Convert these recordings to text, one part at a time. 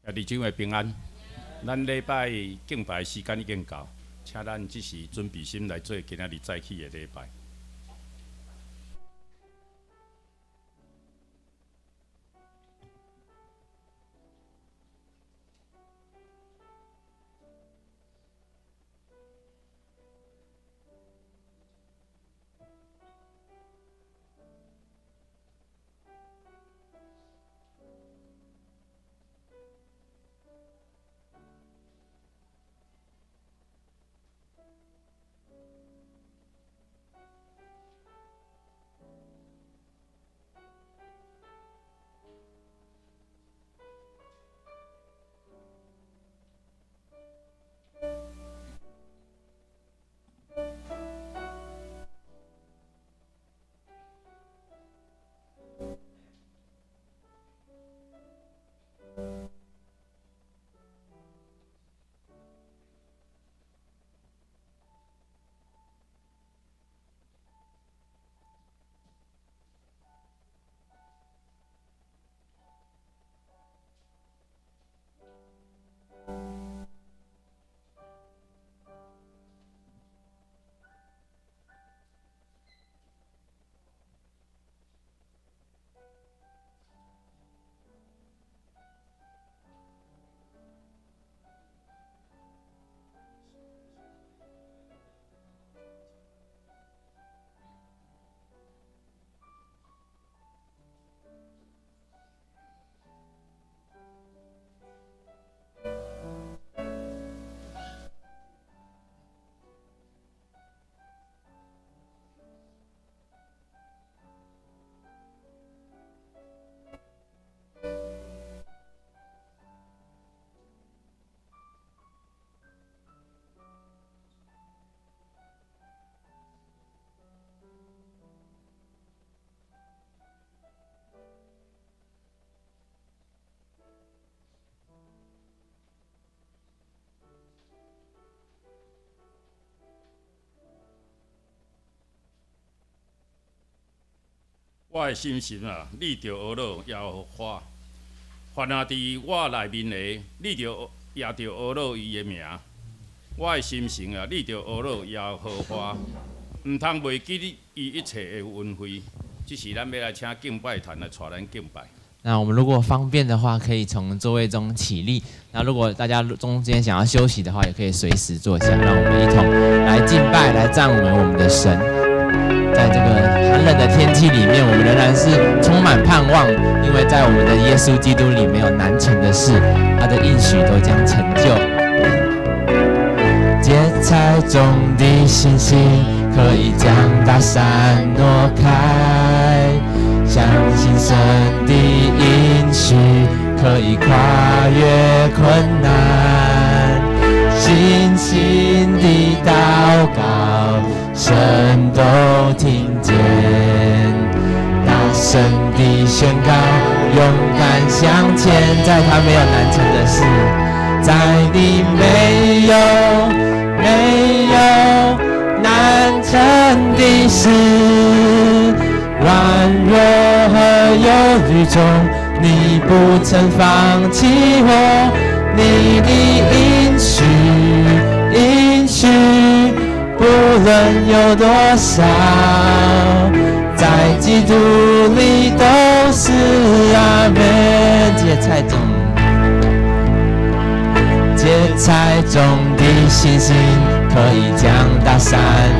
弟兄姊妹平安。咱禮拜敬拜時間已經到，請咱這時準備心來做今仔日早起的禮拜。我的心神啊，你著呵咾耶和華，凡啊佇我內面的，你著也著呵咾伊的名。我的心神啊，你著呵咾耶和華，毋通袂記伊一切的恩惠。這時咱欲來請敬拜團來帶咱敬拜。那我們如果方便的話，可以從座位中起立。那如果大家中間想要休息的話，也可以隨時坐下。讓我們一同來敬拜，來讚美我們的神。在這個寒冷的天氣裡面，我們仍然是充滿盼望，因為在我們的耶穌基督裡沒有難成的事，他的應許都將成就。芥菜種的信心可以將大山挪開，相信神的應許可以跨越困難，信心的禱告神都聽見，大聲的宣告，勇敢向前，在他沒有難成的事，在你沒有沒有難成的事，軟弱和憂慮中，你不曾放棄我，你的應許應許不論有多少，在基督裡都是阿們。芥菜種，芥菜種的信心可以將大山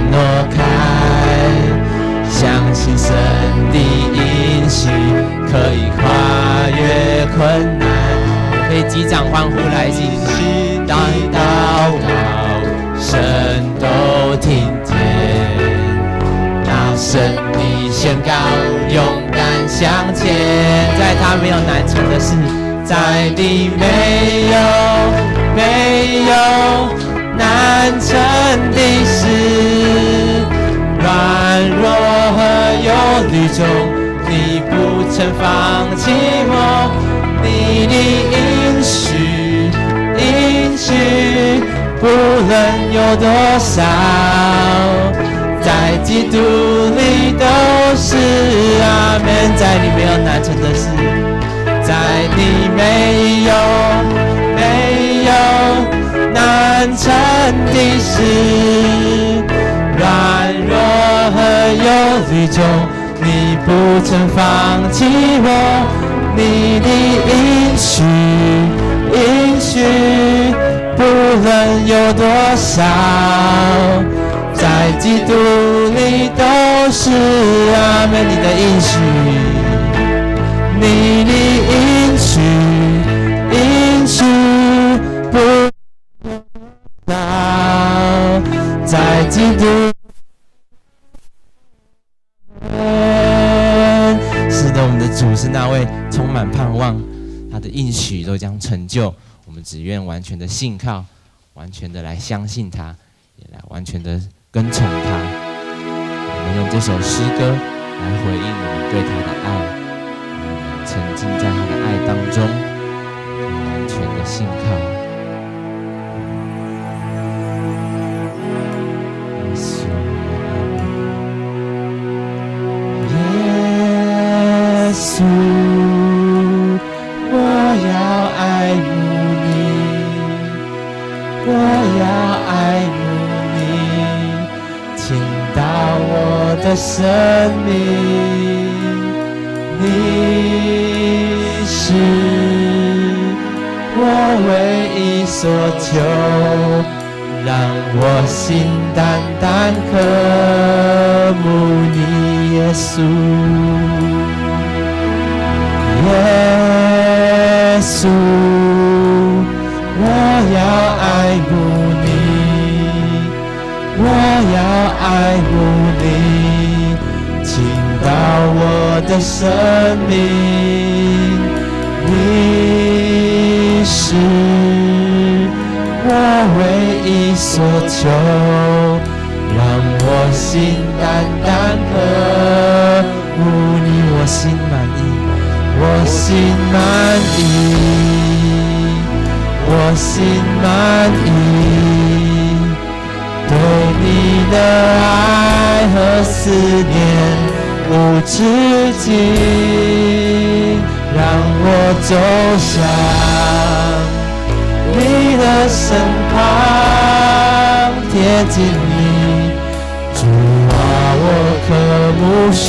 挪開，相信神的應許可以跨越困難，可以擊掌歡呼來信心的禱告，神都聽見，大聲的宣告，勇敢向前，在他沒有難成的事，在你沒有沒有難成的事，軟弱和憂慮中，你不曾放棄我，你的應許應許不論有多少，在基督裡都是阿們。在你沒有難成的事，在你沒有的事，軟弱和憂慮中，你不曾放棄我，你的應許，應許，不論有多少，在基督裡都是阿們。你的應許，你的應許，應許不到，在基督。是的，我們的主是那位充滿盼望，他的應許都將成就。我們只願完全的信靠，完全的來相信他，也來完全的跟從他。我們用這首詩歌來回應我們對他的愛，我們沉浸在他的愛當中，完全的信靠。耶穌，耶穌，我要愛慕你，我要愛慕你，傾倒我的生命，你是我唯一所求，讓我心單單渴慕你，耶穌。耶穌，我要愛慕你，我要愛慕你，傾倒我的生命，你是我唯一所求，讓我心單單渴慕你，我心滿意，我心滿意，我心滿意，對你的愛和思念無止境，讓我走向你的身旁，貼近你，主啊，我渴慕尋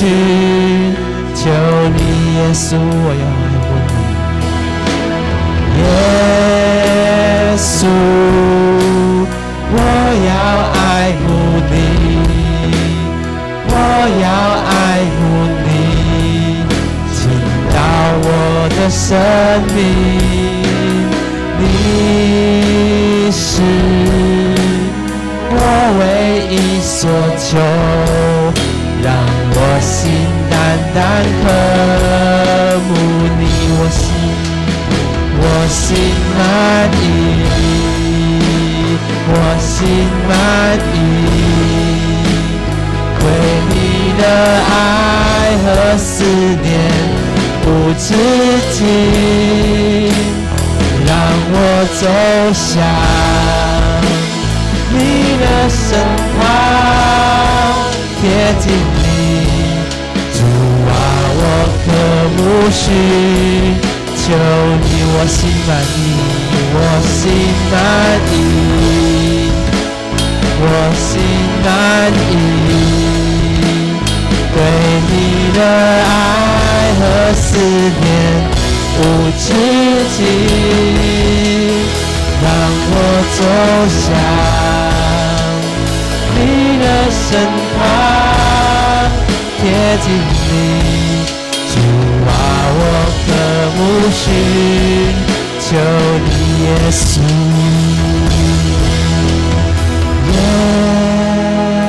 求你，耶穌，我要愛慕你，耶穌，我要愛慕你，我要愛慕你，傾倒我的生命，你是我唯一所求，讓我心單單渴慕你，我心滿意，我心滿意，對你的愛和思念無止境，讓我走向你的身旁，貼近你，主啊，我渴慕尋求你，我心滿意，我心滿意，我心滿意，對你的愛和思念無止境，讓我走向你的身旁，貼近你，主啊，我渴慕尋求你，耶穌，耶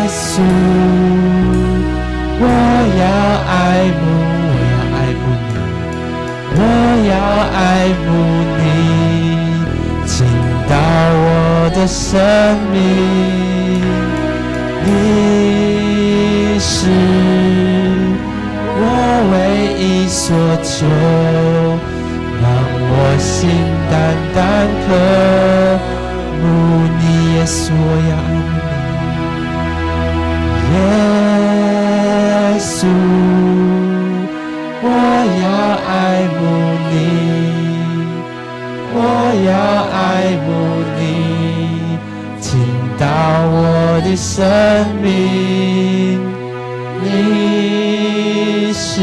穌，我要愛慕，我要愛慕你，我要愛慕你，傾倒我的生命，你是我唯一所求，讓我心單單渴慕你，耶穌，我要愛慕你，耶穌，我要愛慕你，我要愛慕你，傾倒生命，你是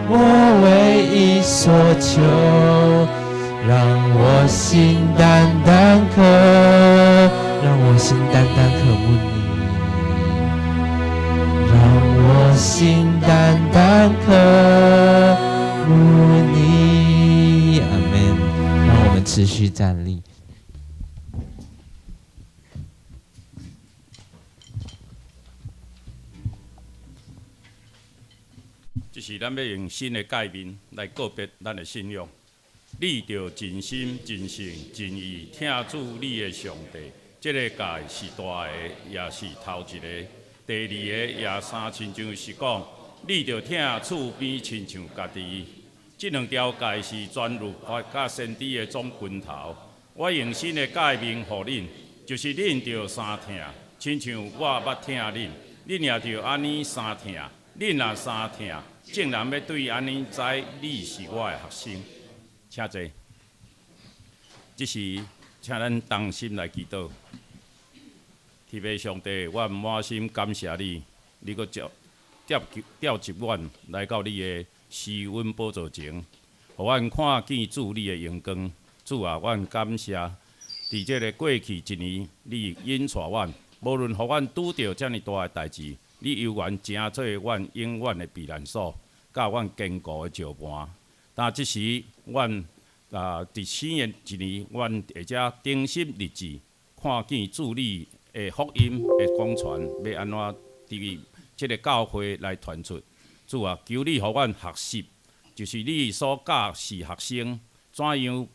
我唯一所求，讓我心單單渴，讓我心單單渴慕你，讓我心單單渴慕你。阿門。讓我們持續站立。這是咱欲用新的誡命來告別咱的信仰。你著盡心、盡性、盡意疼主你的上帝。這个誡是大的，也是頭一个。第二个也相親像是講，你著疼厝邊親像家己。這兩條誡是全律法佮先知的總根頭。我用新的誡命予恁，就是恁著相疼，親像我捌疼恁，恁也著按呢相疼。恁若相疼，眾人欲對按呢知你是我的學生。請坐。這時，請咱同心來祈禱。天父上帝，我滿心感謝你，你閣召集阮來到你的施恩寶座前，予阮看見主你的榮光。主啊，阮感謝，佇這个過去一年，你引帶阮，無論予阮拄著遮爾大的代誌，你猶原成做阮永遠的避難所，佮阮堅固的石磐。但這時，阮佇新的一年，阮會遮定心立志，看見主你的福音的廣傳，欲按怎佇這个教會來傳出。主啊，求你予阮學習，就是你所教示學生怎樣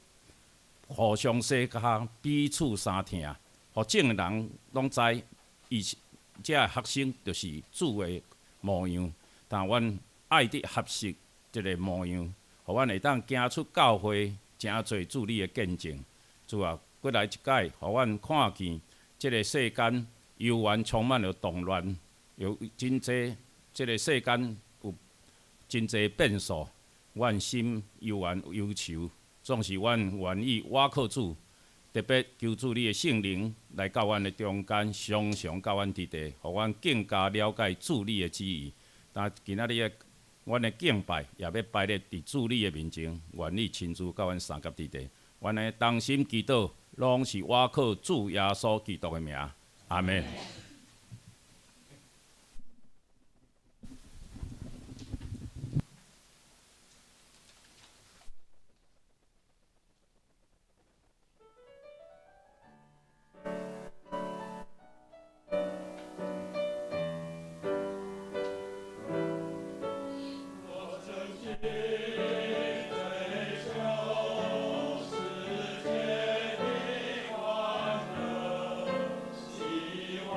互相相佮彼此相疼，予眾人攏知，伊是這个學生就是主的模樣。但阮愛佇學習這个模樣，予阮會當行出教會，成做主你的見證。主啊，閣來一擺，予阮看見這个世間猶原充滿了動亂，有真濟這个世間有真濟變數，阮心猶原憂愁，總是阮願意倚靠主，特別求主你的聖靈來到阮的中間，常常佮阮佇佇，予阮更加了解主你的旨意。但今仔日的阮的敬拜也欲擺咧佇主你的面前，願你親自佮阮相佮佇佇。阮的同心祈禱，攏是倚靠主耶穌基督的名，阿門。我誠心追求世間的歡樂，希望。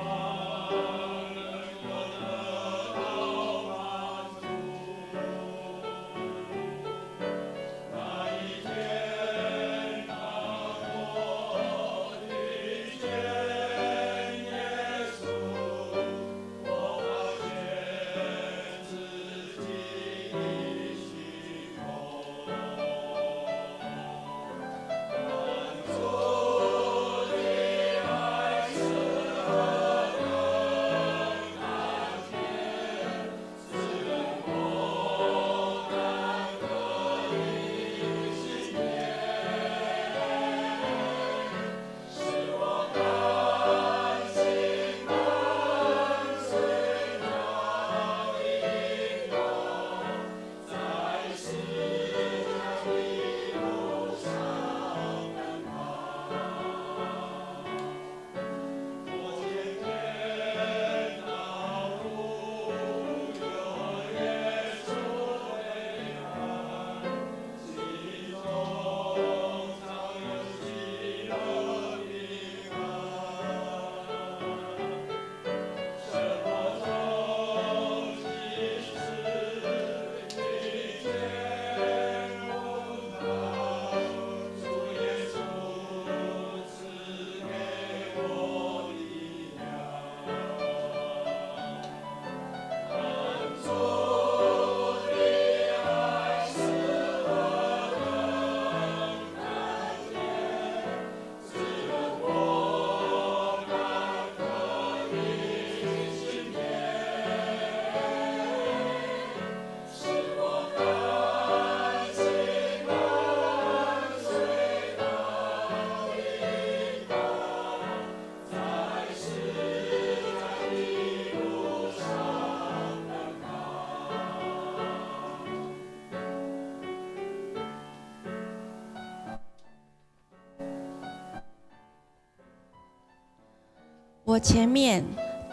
我前面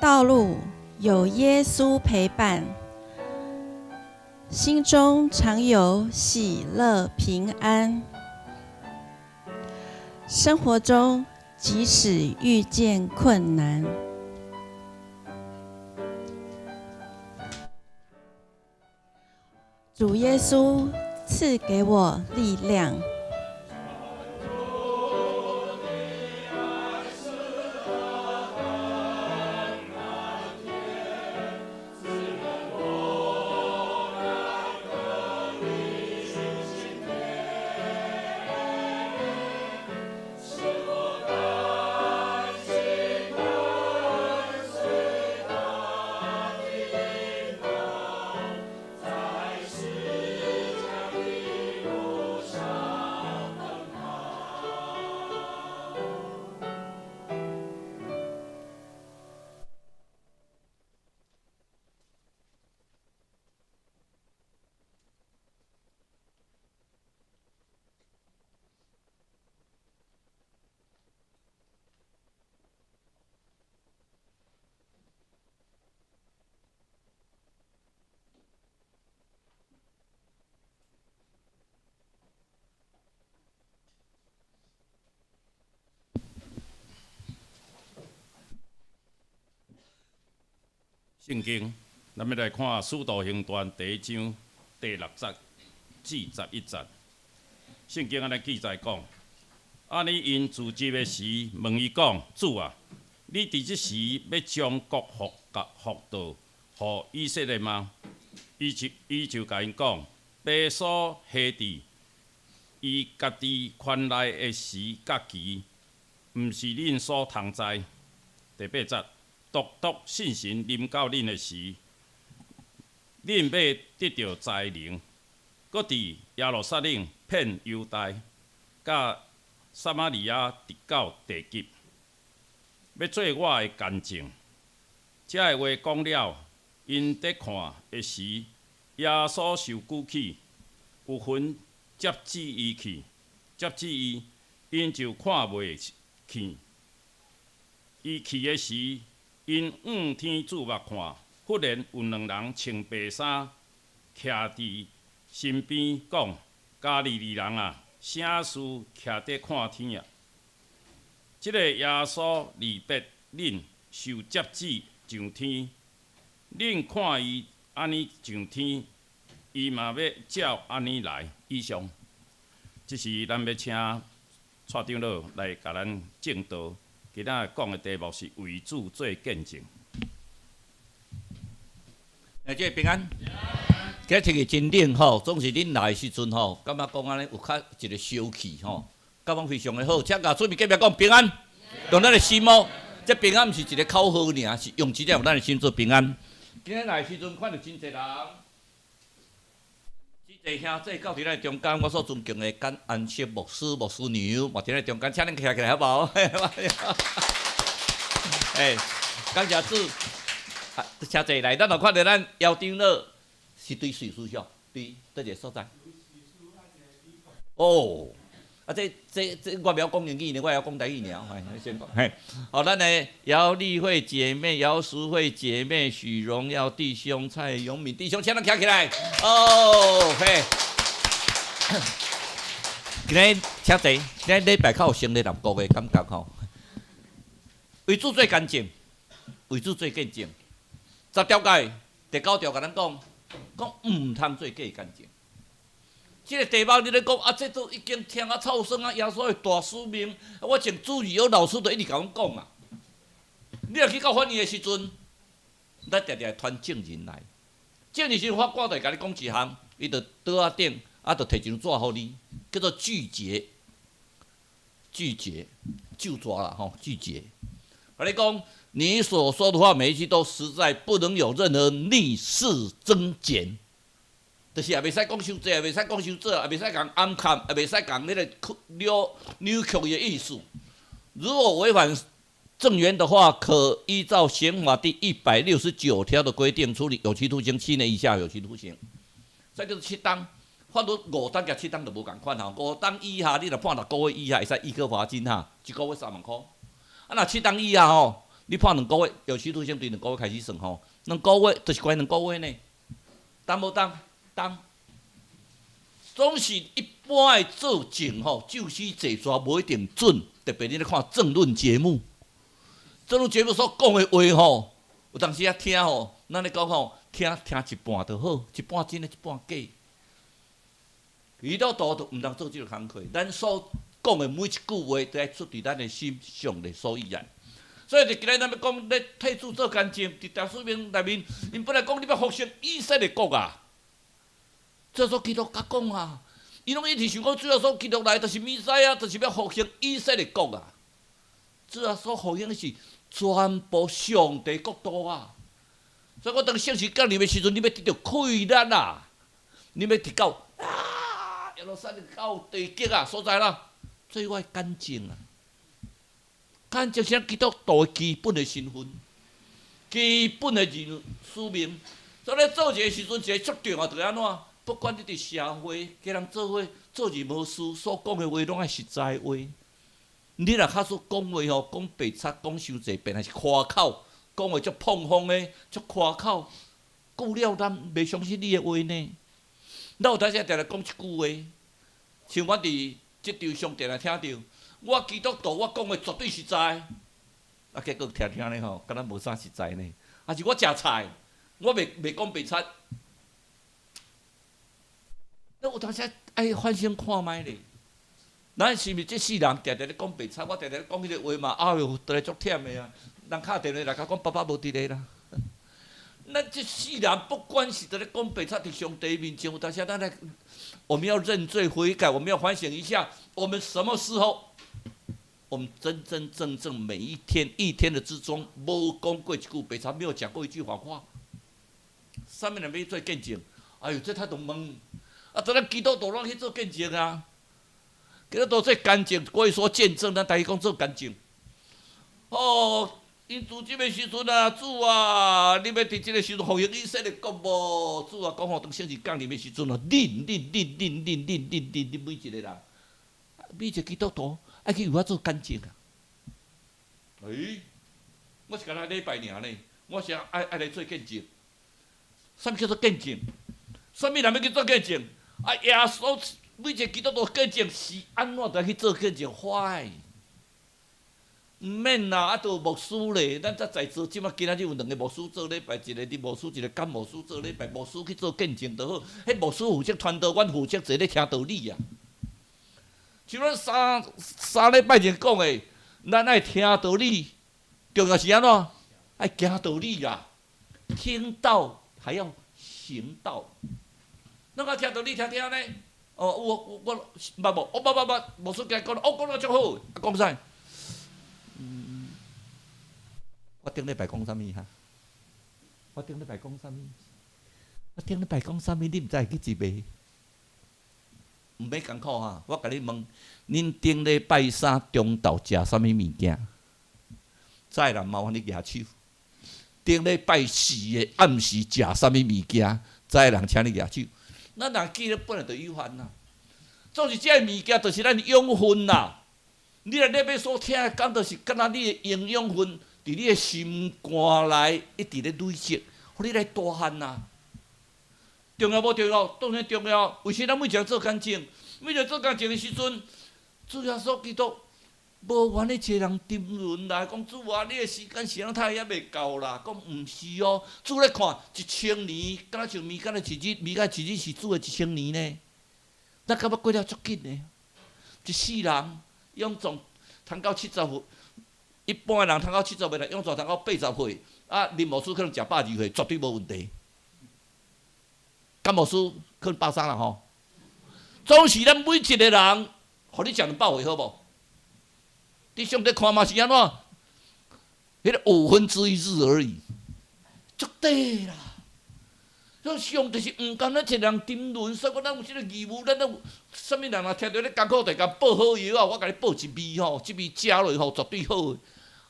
道路有耶穌陪伴，心中常有喜樂平安。生活中即使遇見困難，主耶穌賜給我力量。聖經，咱欲來看《使徒行傳》第一章第六節至11節。聖經按呢記載講：按呢𪜶聚集的時，問伊講：主啊，你佇這時欲將國復甲復倒予以色列嗎？伊就共𪜶講：父所下佇伊家己權內的時佮期，毋是恁所通知。第八節。獨獨聖神臨到恁的時，恁欲得著才能，閣佇耶路撒冷、遍猶大、佮撒瑪利亞，直到地極，欲做我的見證。這个話講了，𪜶佇看的時，耶穌受舉起，有雲接指伊去，接指伊，𪜶就看袂見。伊去的時，𪜶向天注目看，忽然有兩人穿白衫徛佇身邊，講：加利利人啊，啥事徛佇看天啊？這个耶穌離別恁，受接指上天，恁看伊按呢上天，伊嘛欲照按呢來。以上，這是咱欲請蔡長老來共咱證道。今仔講的題目是為主做見證。欸，這个平安。今仔天氣真冷吼，總是恁來的時陣吼，感覺講按呢有較一个燒氣吼，感覺非常的好。請共出面隔壁講平安，用咱的心哦。這平安毋是一个口號爾，是用真正用咱的心做平安。今仔來的時陣，看著真濟人，真濟兄弟到佇咱中間，我所尊敬的簡安息牧師、牧師娘，嘛佇咱中間，請恁徛起來好無？欸，感謝主，啊，請坐來，咱就看著咱姚長老是對瑞士上，對佗一个所在？哦，啊，這這這我袂曉講英語呢，我會曉講台語爾，嘿，先講，嘿，好，咱的姚麗慧姐妹、姚淑慧姐妹、許榮耀弟兄、蔡永敏弟兄，請咱徛起來。哦，嘿，今仔請坐，今仔禮拜較有成立國的感覺吼。為主做見證，為主做見證。十條誡第九條共咱講，講毋通做假見證。這个題目你咧講啊，這都已經聽啊臭酸啊，耶穌的大使命，我前主日學老師都一直共阮講啊。你若去到法院的時陣，咱定定會傳證人來，證人時法官就會共你講一項，伊就桌仔頂啊，就提一張紙予你，叫做具結，具結，咒紙啦吼，具結。共你講，你所說的話每一句都實在，不能有任何逆事增減。就是也袂使講傷濟，也袂使講傷少，也袂使共暗藏，也袂使共彼个扭扭曲伊的意思。如果違反證言的話，可依照刑法第169條的規定處理有期徒刑7年以下有期徒刑。這叫做七冬，法律五冬共七冬就無仝款吼。五冬以下，你若判六個月以下，會使易科罰金哈，一個月3萬箍。啊，若七冬以下吼，你判兩個月，有期徒刑對兩個月開始算吼，兩個月就是關兩個月呢。重無重？重。總是一般的作證吼，就是坐煞無一定準，特別你咧看政論節目，政論節目所講的話吼，有當時仔聽吼，咱咧講吼，聽聽一半就好，一半真的，一半假。基督徒就毋通做這個工課，咱所講的每一句話，都愛出佇咱的心，上帝所喜愛。所以佇今日咱欲講咧替主做見證，佇大使命內面，𪜶本來講你欲復興以色列國啊，主耶穌基督共講啊，伊攏一直想講主耶穌基督來就是彌賽亞，就是欲復興以色列國啊。主耶穌復興的是全部上帝國度啊。所以我當聖神降臨的時陣，你欲得著氣力啊，你欲得到啊，耶路撒冷到地極啊所在啦，做我的見證啊。見證是基督徒的基本的身份，基本的任使命。所以咧做一个時陣，一个足重要，就是按怎？不管你佇社會，佮人做伙做任何事，所講的話攏愛實在話。你若假使講話吼，講白賊，講傷濟遍，還是誇口，講話足膨風的，足誇口，久了咱袂相信你的話呢。咱有當時定定講一句話，像我佇這場上定定聽著，我基督徒，我講的絕對實在。啊，結果聽聽咧吼，敢若無啥實在呢。還是我食菜，我袂講白賊。咱有當時愛反省看覓咧。咱是毋是這世人定定咧講白賊？我定定咧講彼个話嘛，哎喲，倒來足忝的啊！人敲電話來共講，爸爸無佇咧啦。咱這世人不管是佇咧講白賊，佇上帝面前，有當時咱來，我們要認罪悔改，我們要反省一下，我們什麼時候，我們真真正正每一天一天的之中，無講過一句白賊，沒有講過一句謊話。啥物人欲做見證？哎喲，這太動問。啊，咱基督徒攏去做見證啊！基督徒做見證，可以說見證，咱台語講做見證。哦，𪜶組織的時陣啊，主啊，你欲佇這个時陣復興以色列國無？主啊，講吼，當聖靈降臨的時陣啊，恁恁恁恁恁恁恁恁恁每一個人，每一個基督徒愛去為我做見證啊！欸，我是干焦禮拜爾呢，我是愛來做見證。啥物叫做見證？啥物人欲去做見證？啊，耶穌每一個基督徒見證是按怎來去做見證？Why？毋免啦，啊，都有牧師咧，咱才在座，這馬今仔日有兩个牧師做禮拜，一个林牧師，一个甘牧師做禮拜，牧師去做見證就好。彼牧師負責傳道，阮負責坐咧聽道理啊。像咱三三禮拜前講的，咱愛聽道理，重要是按怎？愛行道理啦，聽道還要行道。咱較聽道理聽聽呢？哦，有我捌無？我捌捌捌，牧師今日講，哦，講得足好，啊，講啥？嗯，我頂禮拜講啥物哈？我頂禮拜講啥物？我頂禮拜講啥物？你毋知會記得袂？毋免艱苦哈，我共你問，恁頂禮拜三中晝食啥物物件？知的人麻煩你舉手。頂禮拜四的暗時食啥物物件？知的人請你舉手。咱人記憶本來就有限啦，總是這个物件就是咱養分啦。你若咧欲所聽的講，就是敢若你的營養分佇你的心肝內一直咧累積，予你來大漢啦。重要無重要？當然重要。為啥咱每一个做見證？每一个做見證的時陣，主耶穌基督無願意一个人沉淪來講，主啊，你的時間是按怎猶未到啦？講毋是哦，主咧看一千年，敢若像民間的一日，民間一日是主的一千年呢。咱感覺過了足緊的，一世人勇壯通到70歲，一般的人通到70歲啦，勇壯通到80歲，啊，林牧師可能食120歲，絕對無問題。甘牧師可能130啦吼。總是咱每一個人，予你食200歲好無？佇上帝看嘛是按怎？彼个五分之一日而已，足短啦。所以上帝是毋甘咱一個人沉淪，所以講咱有這个義務，咱有啥物人若聽著咧艱苦，就共報好藥啊！我共你報一味吼，這味食落吼絕對好的，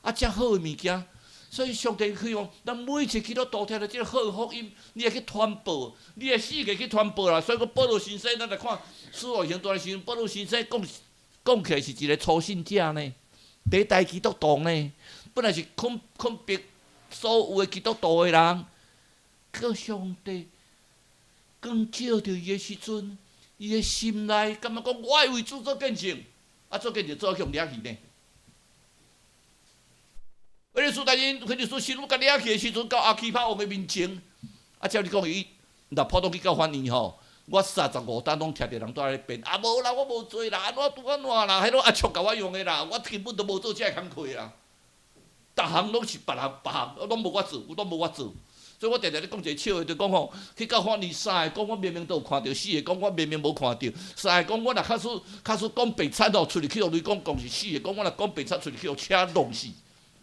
啊，遮好的物件。所以上帝希望咱每一個基督徒聽著這个好的福音，你會去傳播，你會四界去傳播啦。所以講保羅先生，咱來看《使徒行傳》的時陣，保羅先生講講起來是一個初信者呢，第一代基督徒呢，本來是控控逼所有的基督徒的人，叫上帝光照著伊的時陣，伊的心內感覺講，我愛為主做見證，啊，做見證做予掠去呢。彼律師大人，彼律師師母共掠去的時陣，到亞基帕王的面前，啊，照你講，伊若普通去到法院吼，我35冬攏聽著人蹛咧辯，啊無啦，我無罪啦，按怎拄按怎啦，彼攏阿叔共我用的啦，我根本都無做這个工課啦。逐項攏是別人別項，攏無我做，攏無我做。所以我定定咧講一個笑話，就講吼，去到法院三个講我明明都有看著，四个講我明明無看著，三个講我若假使假使講白賊吼，出去去予雷公撞是四个講我若講白賊出去去予車弄死。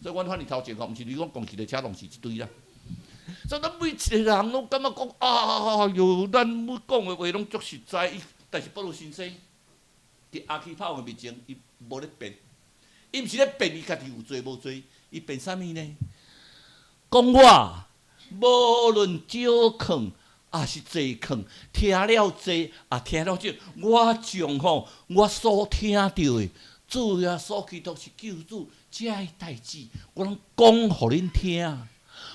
所以阮法院頭前吼，毋是雷公撞一个車弄死一堆啦。所以咱每一個人攏感覺講啊喲，咱每講的話攏足實在。但是保祿先生佇亞基帕王面前，伊無咧辯，伊毋是咧辯伊家己有罪無罪，伊辯啥物呢？講我無論少囥抑是濟囥，聽了濟也聽了少，我將吼我所聽著的主耶穌基督是救主，這个代誌，我攏講予恁聽。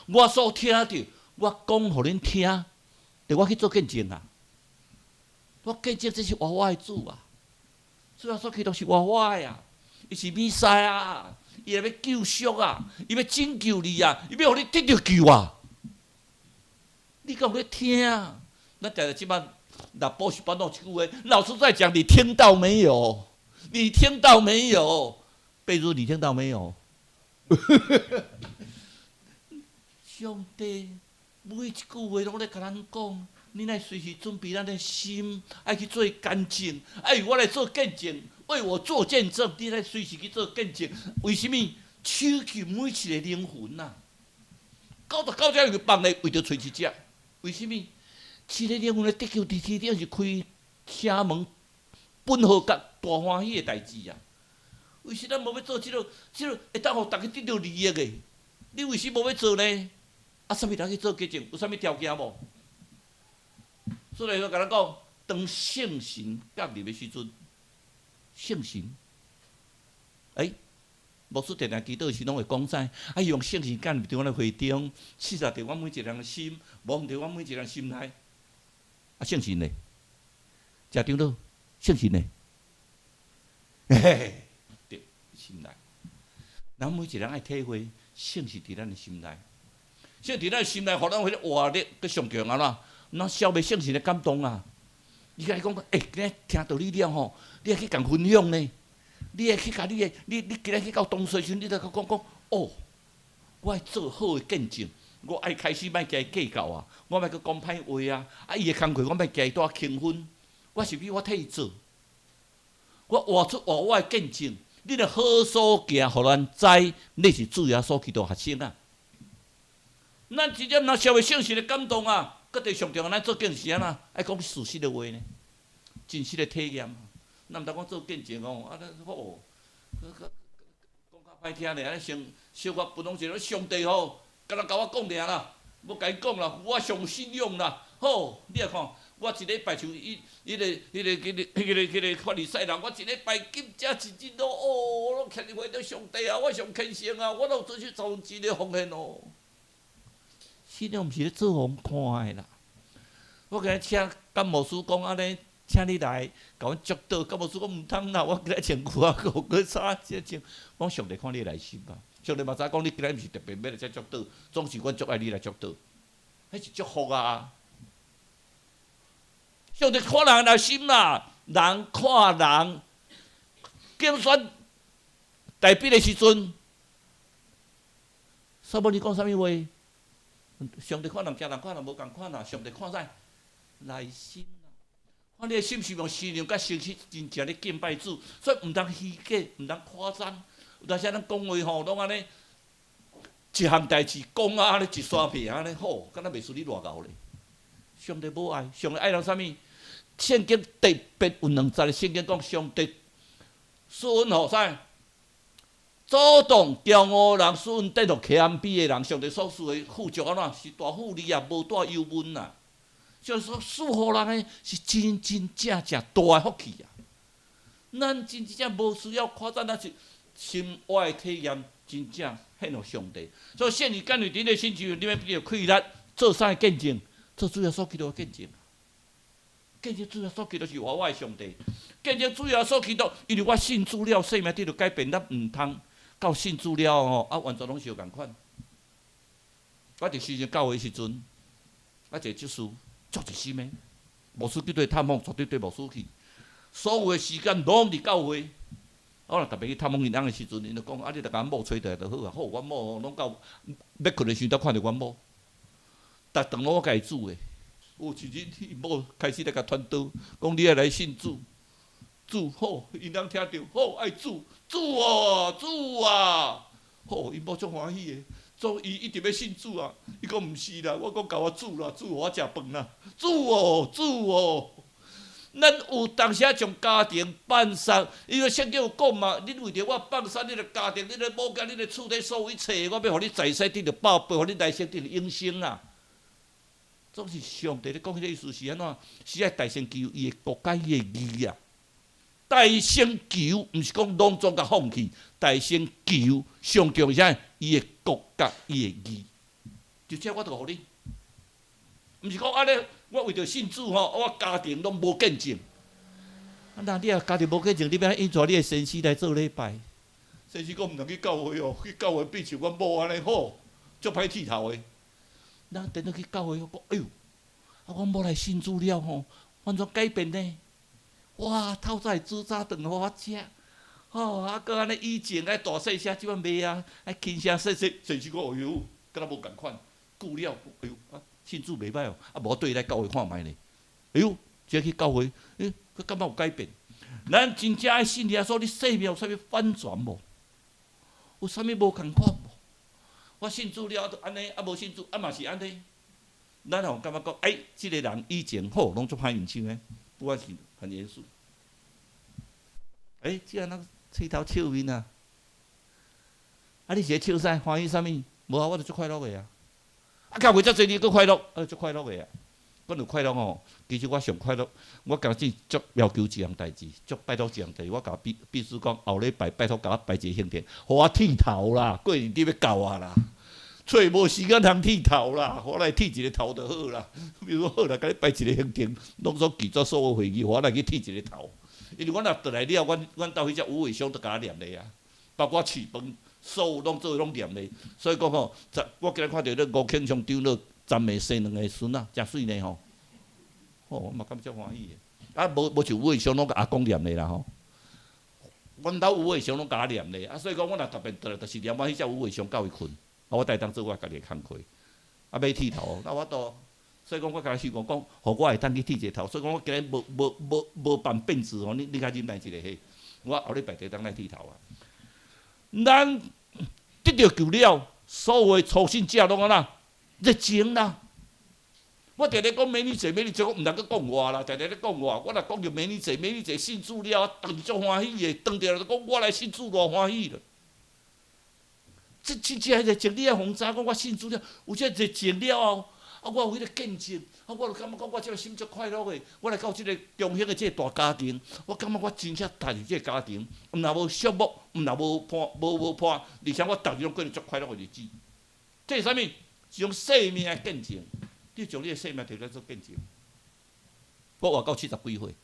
我所聽著，我講予恁聽，著我去做見證啊！我見證這是活活的主啊！主耶穌基督是活活的啊！伊是彌賽亞，伊來欲救贖啊！伊欲拯救你啊！伊欲予你得著救啊！你敢有咧聽？咱定定這擺若補習班攏有一句話，老師在講，你聽到沒有？你聽到沒有？貝如，你聽到沒有？上帝每一句話攏咧共咱講，恁愛隨時準備咱的心，愛去做乾淨，愛為我來做見證，為我做見證。你愛隨時去做見證，為啥物？搶救每一个靈魂啊！99隻就放咧，為著揣一隻。為啥物？一个靈魂的得救，佇天頂是開城門，分予甲大歡喜的代誌啊！為啥咱無欲做這个？這个會當予逐家得著利益的？你為啥無欲做呢？啊，啥物人去做見證？有啥物條件無？所以說，共咱講，當聖神降臨的時陣，聖神，欸，牧師定定祈禱時攏會講啥？啊，用聖神降臨佇阮的會中，刺殺佇阮每一個人的心，摸佇阮每一個人心內。啊，聖神呢？謝長老，聖神呢？嘿嘿，對，心內。咱每一個人愛體會，聖神佇咱的心內。聖佇咱心內，予咱彼個活力閣上強按怎？咱消滅聖神的感動啊！伊共伊講，欸，今仔聽到你了吼，你愛去共分享呢？你愛去共你的，你你今仔去到東西時陣，你著閣講講，哦，我愛做好的見證，我愛開始莫共伊計較啊，我莫閣講歹話啊，啊，伊的工課我莫共伊帶輕分，我是比我替伊做，我活出活我的見證，你若好所行，予咱知你是主耶穌基督學生啊！咱真正若受會聖神的感動啊，閣佇上重要，咱做見證是按怎？愛講事實的話呢，真實的體驗。咱毋通講做見證哦，啊，咱好，閣閣講較歹聽咧，按呢先小可分享一下，上帝吼，敢若共我講爾啦，無共伊講啦，我上有信仰啦，好，你來看，我一禮拜像伊、彼个、彼个、彼个、彼个、彼个法利賽人，我一禮拜禁食一日咯，哦，攏徛佇會頂上帝啊，我上虔誠啊，我攏做出十分之一的奉獻哦。信仰毋是咧做予人看的啦。我今日請甘牧師講按呢，請你來共阮祝禱。甘牧師講毋通啦，我今日穿褲仔褲，閣衫這穿。我講上帝看你內心啊，上帝嘛知影講你今日毋是特別欲來遮祝禱，總是阮足愛你來祝禱，彼是祝福啊。上帝看人內心啦，人看人，競選代表的時陣，撒母耳講啥物話？上帝看人，誠人看人無仝款啦。上帝看啥？內心啦。看你的心是用善良佮誠實真正咧敬拜主，所以毋通虛假，毋通誇張。有當時咱講話吼，攏按呢一項代誌講啊，按呢一刷片按呢好，敢若袂輸你偌𠢕咧。上帝無愛，上帝愛人啥物？聖經特別有兩節聖經講上帝賜恩予啥？阻擋驕傲人，賜恩典予謙卑的人，上帝所賜的富足按怎？是大富利啊，無帶憂悶啊。上帝所賜予人的是真真正正大的福氣啊！咱真真正無需要誇讚，咱是生活的體驗，真正獻予上帝。所以獻你甘為佇你信主，你欲得氣力做啥個見證？做主耶穌基督的見證。見證主耶穌基督是活我的上帝。見證主耶穌基督，因為我信主了，生命得著改變，咱毋通到信主了吼，啊，完全攏相仝款。我佇時陣教會時陣，啊，一個執事足熱心的，牧師叫對探訪，絕對綴牧師去。所有的時間攏佇教會。我若特別去探訪𪜶翁的時陣，𪜶就講：啊，你著共阮某揣倒來就好啊。好，阮某攏到欲睏的時陣，才看著阮某。逐頓攏我家己煮的。有一日，𪜶某開始來共傳道，講你愛來信主，主好，𪜶翁聽著好愛主，主哦，主啊，好，𪜶某足歡喜的，所以伊一直欲信主啊。伊講毋是啦，我講共我煮啦，煮予我食飯啦，主哦，主哦。咱有當時仔將家庭放殺，因為聖經有講嘛，恁為著我放殺恁的家庭、恁的某囝、恁的厝底所有一切，我欲予恁在世得著百倍，予恁來生得著永生啊！總是上帝咧講彼个意思是按怎？是愛大先求伊的國佮伊的義啊！大先求，毋是講攏總共放棄，大先求上重要啥？伊的國佮伊的義，就這我就予你。毋是講按呢，我為著信主吼，我家庭攏無見證。啊，那你若家庭無見證，你欲按怎引帶你的先生來做禮拜？先生講毋通去教會哦，去教會變像阮某按呢好，足歹剃頭的。咱等到去教會，我講哎喲，啊，阮某來信主了吼，完全改變呢。哇，透早會煮早頓予我食，吼，啊，閣按呢以前愛大細聲，這擺袂啊，愛輕聲細聲，先生講哎喲，敢若無仝款，久了，哎喲，啊，信主袂歹哦，啊，無綴來教會看覓咧。哎喲，這去教會，欸，閣感覺有改變。咱真正愛信耶穌，你生命有啥物反轉無？有啥物無仝款無？我信主了就按呢，啊無信主啊嘛是按呢。咱吼感覺講，欸，這个人以前好，攏足歹面相的，不管是很嚴肅。欸，這個人喙頭笑面啊！啊，你是咧笑啥？歡喜啥物？無啊，我就足快樂的啊！啊，教會遮濟你閣快樂，啊，足快樂的啊！講著快樂吼，其實我上快樂，我今日足要求一項代誌，足拜託一項代誌，我共秘秘書講，後禮拜拜託共我排一個行程，予我剃頭啦，過年你欲到啊啦，揣無時間通剃頭啦，我來剃一个頭就好啦。比如說好啦，共你排一个行程，攏總記做所有會議，我來去剃一个頭。因為阮若轉來了，阮阮兜彼隻無尾熊都共我念咧啊，包括飼飯，所有攏做攏念咧。所以講吼，我今日看著咧吳慶祥長老昨暝生兩个孫仔，誠媠呢吼。吼，我嘛感覺足歡喜的。啊，無無像無尾熊攏共阿公念咧啦吼。阮兜無尾熊攏共我念咧，啊，所以講我若特別轉來，就是念我彼隻無尾熊教伊睏，啊，我才會當做我家己的工課。啊，欲剃頭，那我都，所以講我共希望講，予我會當去剃一个頭。所以講我今日無無無無辦變質吼，你你較忍耐一下嘿。我後禮拜就當來剃頭啊。咱得著救了，所有的初信者攏按怎熱情啦。我定定講美女姐，美女姐，我毋通閣講我啦，定定咧講我。我若講著美女姐，美女姐信主了，當足歡喜的，當著就講我來信主偌歡喜了。這真正熱情，你愛予知影講我信主了，有這熱情了後，啊，我有彼个見證，啊，我就感覺講我這个心足快樂的。我來到這个中興的這个大家庭，我感覺我真正踏入這个家庭，毋若無寂寞，毋若無伴，無無伴，而且我逐日攏過著足快樂的日子。這是啥物？是用生命來見證。你將你的生命摕來做見證。我活到七十幾歲，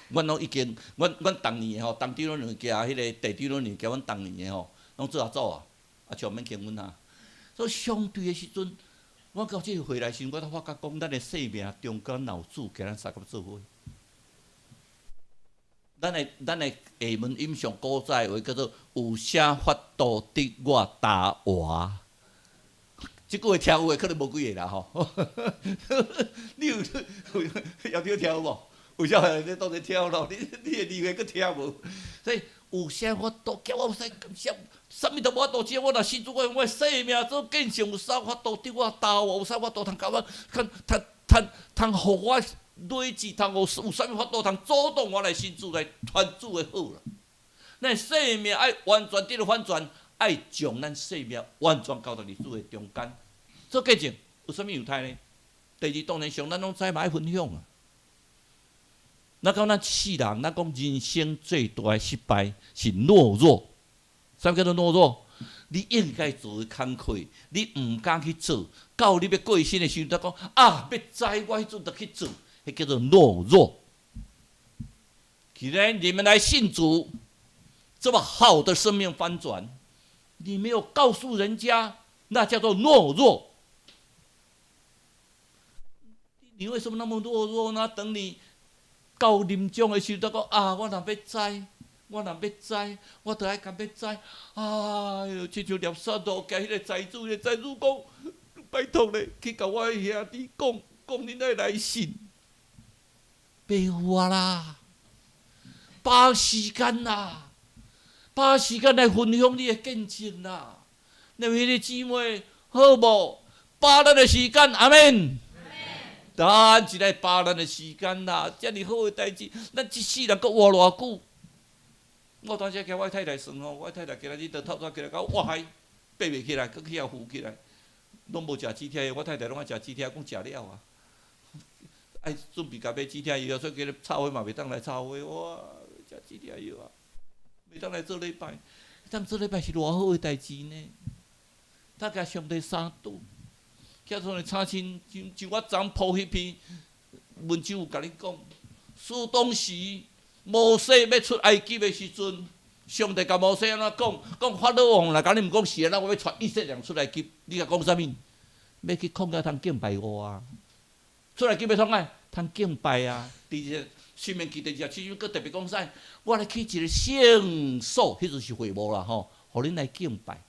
阮攏已經，阮阮同年的吼，同長老兩家，彼个弟長老兩家，阮同年的吼，攏做阿祖啊，啊，就免見阮啊。所以相對的時陣，我到這个歲來時，我才發覺講，咱的生命中間若有主，共咱相佮做伙。咱的下文引上古早的話叫做“有啥法度得我焦活”。這句話聽有的可能無幾个啦吼。你有有有聽有無？有啥你當然聽咯，你你的字話閣聽無？所以有啥法度叫我有啥感謝？啥物都無法度，只要我若信主，我用我的生命做見證，有啥法度得我焦活？有啥法度通共我，通通通通予我累積，通予有啥物法度通阻擋我來信主來傳主的好啦？咱生命愛完全得著反轉，愛將咱生命完全交佇主的中間。做見證有啥物樣態呢？第二，當然上咱攏知嘛愛分享啊。咱講咱世人，咱講人生最大的失敗是懦弱。啥物叫做懦弱？你應該做的工課，你毋敢去做，到你欲過身的時陣，才講啊，欲知我彼陣就去做，彼叫做懦弱。既然你們來信主，這麼好的生命翻轉，你沒有告訴人家，那叫做懦弱。你為什麼那麼懦弱呢？等你到臨終的時候，才講啊，我若欲知，我若欲知，我著愛共欲知。哎喲，親像垃圾路，共彼個財主，彼個財主講，拜託咧，去共我的兄弟講，講恁愛來信。袂有啊啦，把握時間啦，把握時間來分享你的見證啦。你們彼個姊妹好無？把握咱的時間，阿們。咱一來把握咱的時間啦，遮爾好的代誌，咱這世人閣活偌久？我當時共我太太算吼，我太太今仔日就透早起來，共我活嗨，爬袂起來，閣去遐扶起來，攏無食止痛藥。我太太攏愛食止痛，講食了啊，愛準備共買止痛藥，所以今日插花嘛袂當來插花，哇，食止痛藥啊，袂當來做禮拜。當做禮拜是偌好的代誌呢？他共上帝相拄，叫做請親，像我昨鋪彼篇文章有共你講，書當時摩西欲出埃及的時陣，上帝共摩西按怎講？講法老王若共你毋講是按怎，我欲帶以色列人出埃及，你共講啥物？欲去曠野通敬拜我啊！出埃及欲創啥？通敬拜啊！佇這申命記第27章，閣特別講啥？我來起一個聖所，彼陣是會幕啦吼，予恁來敬拜。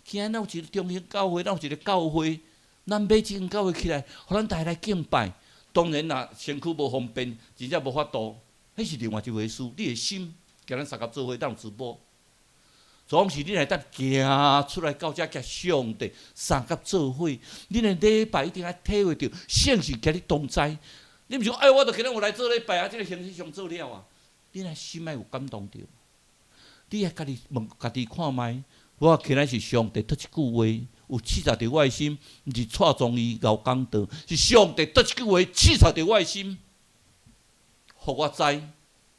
今仔咱有一個中興教會，咱有一個教會，咱買這間教會起來，予咱逐家來敬拜。當然啦，身軀無方便，真正無法度，彼是另外一回事。你的心，共咱相佮做伙，咱有直播。總是你來當行出來到遮，共上帝相佮做伙。恁的禮拜一定愛體會著聖神共你同在。你毋是講，哎，我著今仔有來做禮拜啊，這個形式上做了啊。你若心愛有感動著，你愛家己問家己看覓。我今仔是上帝托一句話，有刺插佇我的心，毋是蔡宗義𠢕講道，是上帝托一句話刺插佇我的心，予我知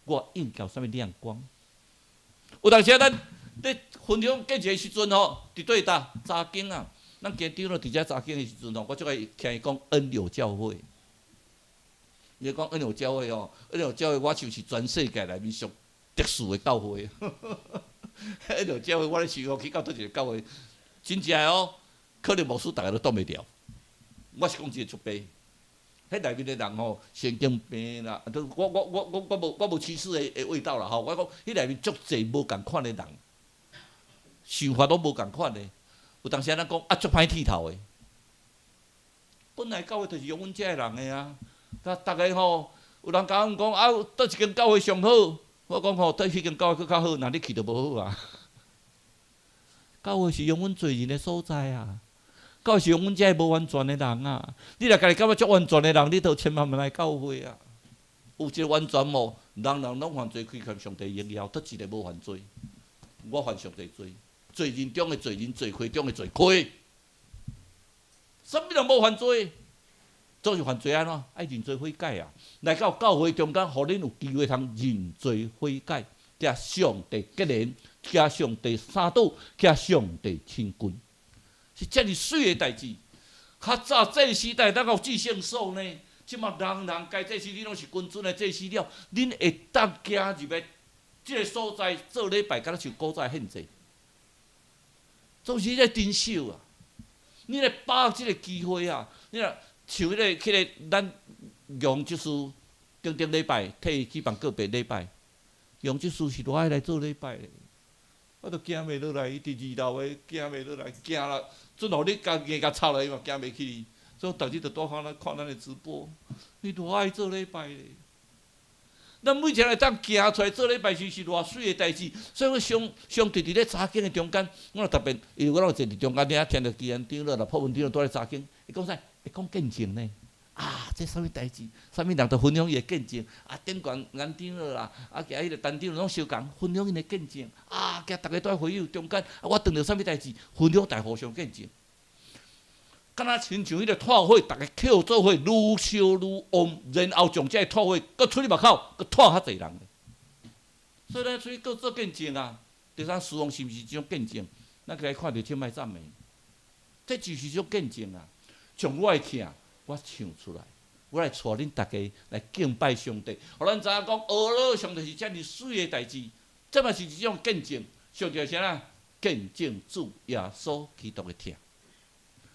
我應該有啥物亮光。有當時啊，咱咧分享見證的時陣吼，佇對搭查經啊，咱家長老佇遮查經的時陣吼，我足愛聽伊講恩友教會。伊講恩友教會吼，恩友教會我想是全世界內面上特殊的教會。恩友教會，我咧想講去到佗一个教會，真正的哦，可能牧師逐家都擋袂牢。我是講真出白，彼內面的人吼，神經病啦，都我無歧視的味道啦吼。我講彼內面足濟無仝款的人，想法攏無仝款的。有當時咱講啊，足歹剃頭的。本來教會就是用阮遮的人的啊，啊，逐家吼，有人共阮講啊，佗一間教會上好？我講吼，佗彼間教會閣較好，若你去就無好啊。教會是用阮罪人的所在啊，教會是用阮遮無完全的人啊。你若家己感覺足完全的人，你就千萬毋來教會啊。有一個完全無，人人攏犯罪，虧欠上帝榮耀，佗一个無犯罪。我犯上帝罪，罪人中的罪人，罪魁中的罪魁。啥物人無犯罪？總是犯罪按怎？愛認罪悔改啊！來到教會中間，予恁有機會通認罪悔改，共上帝結連，共上帝相拄，共上帝親近，是遮爾媠的代誌。較早祭司代當有至聖所呢，這馬人人該祭司，你攏是君尊的祭司了，恁會當行入來這个所在做禮拜，敢若像古早獻祭，總是咧珍惜啊！你來把握這个機會啊！你若像彼个咱楊執事頂頂禮拜替伊舉辦告別禮拜，楊執事是偌愛來做禮拜的，我都行袂落來，伊佇二樓的行袂落來，行啦，陣予你共硬共插落，伊嘛行袂去。所以逐日就蹛看咱看咱的直播，伊偌愛做禮拜的。咱每一个會當行出來做禮拜時，是偌媠的代誌。所以我上上佇咧查經的中間，我若特別，因為我攏坐佇中間爾聽著基安長老、破文長老拄咧查經，伊講啥？會講見證呢？啊，這啥物代誌？啥物人都分享伊的見證。啊，頂懸顏長老啦，啊，共彼个陳長老攏相仝分享𪜶的見證。啊，共逐家蹛會友中間，啊，我當著啥物代誌？分享大互相見證。敢若親像彼个炭火，逐家扣做伙，愈燒愈旺，然後將這个炭火閣出去外口，閣炭較濟人。所以咱出去閣做見證啊！第三，死亡是毋是一種見證？咱來看著這擺讚美，這就是一種見證啊！將我的疼，我唱出來，我來帶恁大家來敬拜上帝，予咱知影講，呵咾上帝是遮爾媠的代誌，這嘛是一種見證。上帝是啥？見證主耶穌基督的疼。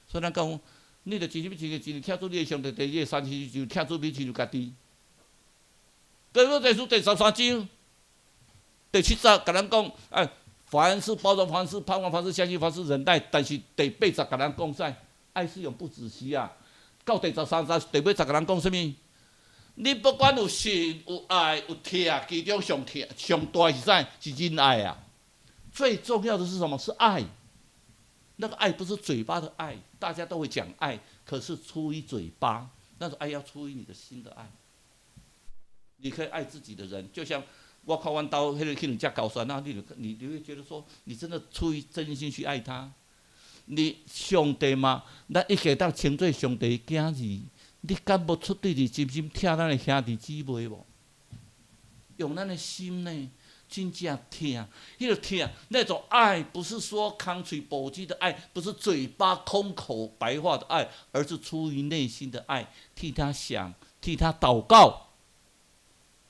所以咱講，你著真心真意真意疼主你的上帝，第二個三是就疼主比親像家己。哥林多前書第13章第7節，共咱講，哎，凡事包容，凡事盼望，凡事相信，凡事忍耐。但是第8節共咱講啥？愛是永不止息啊！到第13節第8節共咱講啥物？你不管有信、有愛、有疼，其中上疼、上大是啥？是仁愛啊！最重要的是什麼？是愛。那個愛不是嘴巴的愛，大家都會講愛，可是出於嘴巴，那種愛要出於你的心的愛。你可以愛自己的人，就像我看阮兜彼個彼兩隻狗癣啊，你會覺得說，你真的出於真心去愛他。你上帝嘛，咱一定當稱做上帝的囝兒，你敢無出對你真心疼咱的兄弟姊妹無？用咱的心呢，真正疼，彼個疼，那種愛不是說空喙薄舌的愛，不是嘴巴空口白話的愛，而是出於內心的愛，替他想，替他禱告，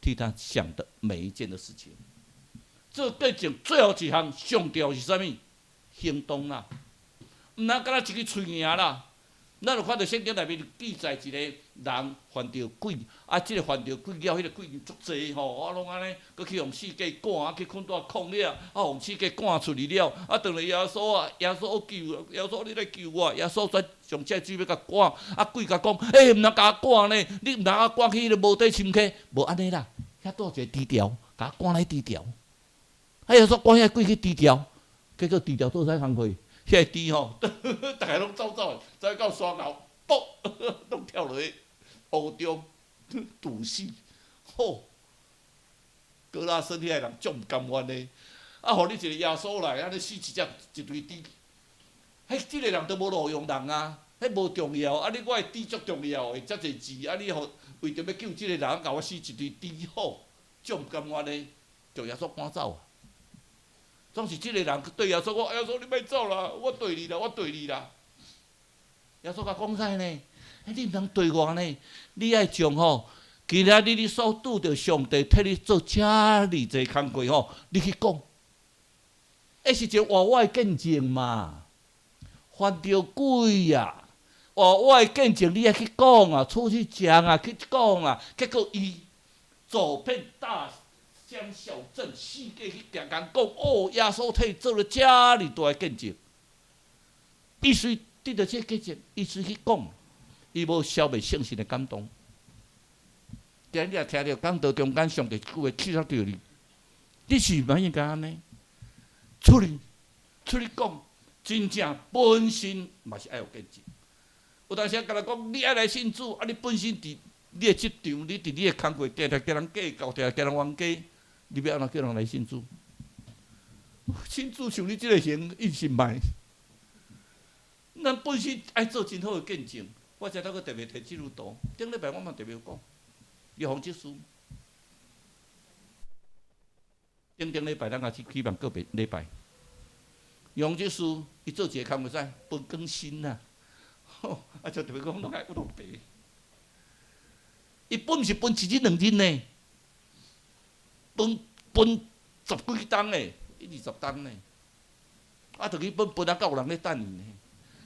替他想的每一件的事情。這見證最後一項上重要是啥物？行動啦，毋通干焦一支喙爾啦。咱有看著聖經內面記載一個人犯著鬼，啊，這個犯著鬼了，彼個鬼足濟吼，啊，攏按呢，閣去予四界趕，啊，去睏蹛曠野，啊，予四界趕出去了，啊，轉來耶穌啊，耶穌救，耶穌你來救我，耶穌煞上這水欲共趕，啊，鬼共講，欸，毋通共我趕呢，你毋通共我趕去彼個無底深溪，無按呢啦，遐蹛一個豬牢，共我趕來豬牢，啊，耶穌趕遐鬼去豬牢，結果豬牢做啥工課？遐個豬吼，逐个攏走走，走到山後，卜，攏跳落去湖中，堵死。吼，歌拉森遐個人足毋甘願的，啊，予你一個耶穌來，按呢死一隻一堆豬，彼這個人都無路用人啊，彼無重要，啊，你我的豬足重要的，遮濟錢，啊，你予為著欲救這個人，共我死一堆豬，吼，足毋甘願的，共耶穌趕走。總是這個人對耶穌講：耶穌，你莫走啦，我綴你啦，我綴你啦。耶穌共講啥呢？欸，你毋通綴我呢，你愛將吼，今仔日你所拄著上帝替你做遮爾濟工課吼，你去講，彼是一個活活的見證嘛。犯著鬼啊，活活的見證你愛去講啊，出去講啊，去講啊，結果伊走遍大鄉小鎮，四界去共人講，哦，耶穌替伊做了遮爾大的見證。伊雖得著這個見證，伊雖去講，伊無消滅聖神的感動。今日你若聽著講道中間上帝一句話刺傷著你，你是毋應該按呢？出去，出去講，真正本身嘛是愛有見證。有當時共人講，你愛來信主，啊，你本身佇你的職場，你佇你的工課，定定共人計較，定定共人冤家，你欲按怎叫人來信主？信主像你這個型，伊是䆀。咱本身愛做真好的見證，我才拄閣特別提這幅圖。頂禮拜我嘛特別講，預防這事。頂頂禮拜咱也去舉辦個別禮拜。預防這事，伊做一個工課啥？分更新啊！吼，啊，就特別講攏愛有落白。伊分是分一日兩日呢，分分十幾冬的，一二十冬呢。啊，就去分分啊，到有人咧等伊呢。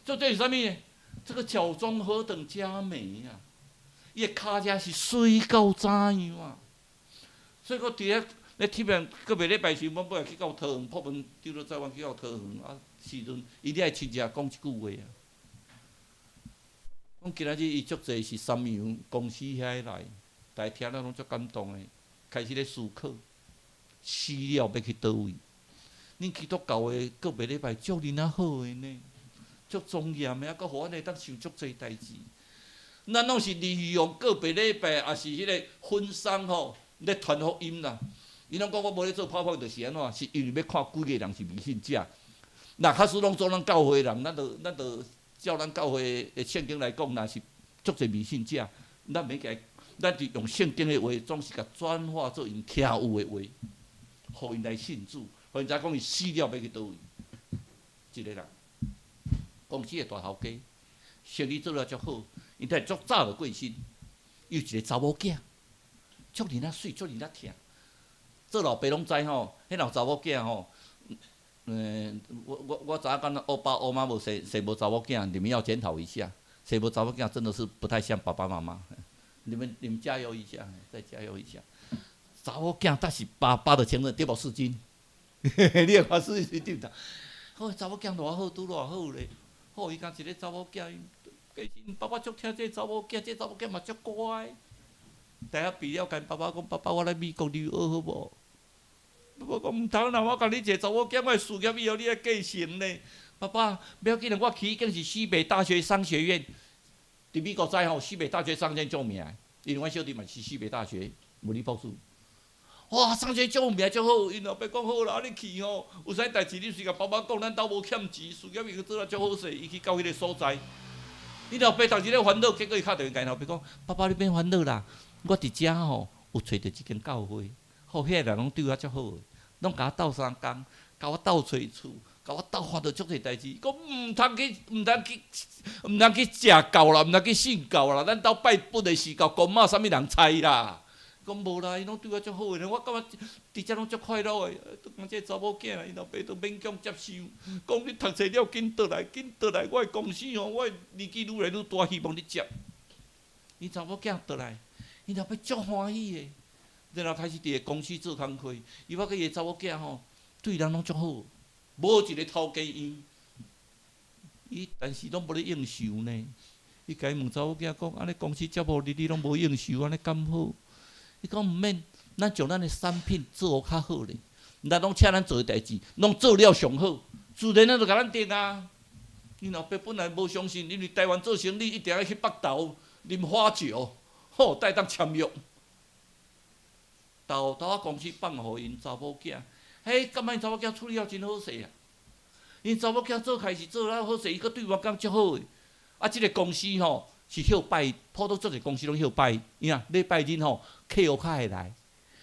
這這是啥物呢？這個腳蹤何等佳美啊！伊的跤跡是媠到怎樣啊？所以講佇遐咧鐵面個別禮拜時，阮尾仔去到桃園，破門丟了載阮去到桃園啊，時陣伊咧愛親自講一句話啊。講今仔日伊足濟是三洋公司遐來，大家聽了攏足感動的，開始咧思考，死了欲去佗位？恁基督教的個別禮拜足爾仔好的呢，足莊嚴的，啊，閣予阮會當想足濟代誌。咱攏是利用個別禮拜，抑是彼個婚喪吼，咧傳福音啦。伊攏講我無咧做泡泡，就是按怎？是因為欲看幾个人是迷信者。若假使攏總咱教會人，咱就照咱教會的聖經來講，若是足濟迷信者，咱免共，咱就用聖經的話，總是共轉化做𪜶聽有的話，予𪜶來信主，予𪜶知影講伊死了欲去佗位。一个人，公司的大頭家，生意做了足好，𪜶睇足早就過身，伊有一個查某囝，足爾仔媠，足爾仔疼。做老爸攏知吼，彼若有查某囝吼，我知影講歐爸歐媽無生生無查某囝，你們要檢討一下，生無查某囝真的是不太像爸爸媽媽。你們加油一下，再加油一下。查某囝才是爸爸的情人，對無世金？你會看是對毋？好，查某囝偌好，拄偌好咧。好，伊講一個查某囝，其實爸爸足疼這個查某囝，這個查某囝嘛足乖。大學畢業，共爸爸講：爸爸，我來美國留學好無？爸爸講毋通啦，我共你一個查某囝，我的事業以後你愛繼承呢。爸爸，不要緊，我去已經是西北大學商學院，佇美國知吼，西北大學商學院足有名，因為阮小弟嘛是西北大學物理博士。哇，商學院足有名足好，𪜶老爸講好啦，你去吼，有啥代誌你隨共爸爸講，咱兜無欠錢，事業已經做了足好勢，伊去到彼個所在，𪜶老爸逐日咧煩惱，結果伊敲電話共𪜶老爸講：爸爸你免煩惱啦，我佇遮吼有揣著一間教會，好，遐個人攏對我足好的，攏共我鬥相共，共我鬥揣厝，共我鬥煩惱足濟代誌。講毋通去，毋通去，毋通去食教啦，毋通去信教啦，咱兜拜佛的時教公媽啥物人猜啦？講無啦，𪜶攏對我足好的，我感覺佇遮攏足快樂的。都講這個查某囝啦，𪜶老爸都勉強接受。講你讀冊了，緊倒來，緊倒來，我的公司吼，我的年紀愈來愈大，希望你接。𪜶查某囝倒來，𪜶老爸足歡喜的。然後開始佇個公司做工課，伊發覺伊的查某囝吼，對人攏足好，無一個頭家樣。伊但是攏無咧應酬呢。伊共伊問查某囝講：按呢公司接予你，你攏無應酬，按呢敢好？伊講毋免，咱將咱的產品做較好咧，咱攏請咱做的代誌，攏做了上好，自然咱就共咱定啊。𪜶老爸本來無相信，因為台灣做生意一定愛去北投啉花酒，好才會當簽約。豆豆仔公司放予𪜶查某囝，嘿，感覺𪜶查某囝處理了真好勢啊！𪜶查某囝做開始做了好勢，伊閣對員工足好的。啊，這個公司吼是歇拜，普通足濟公司攏歇拜，伊啊禮拜日吼客戶較會來。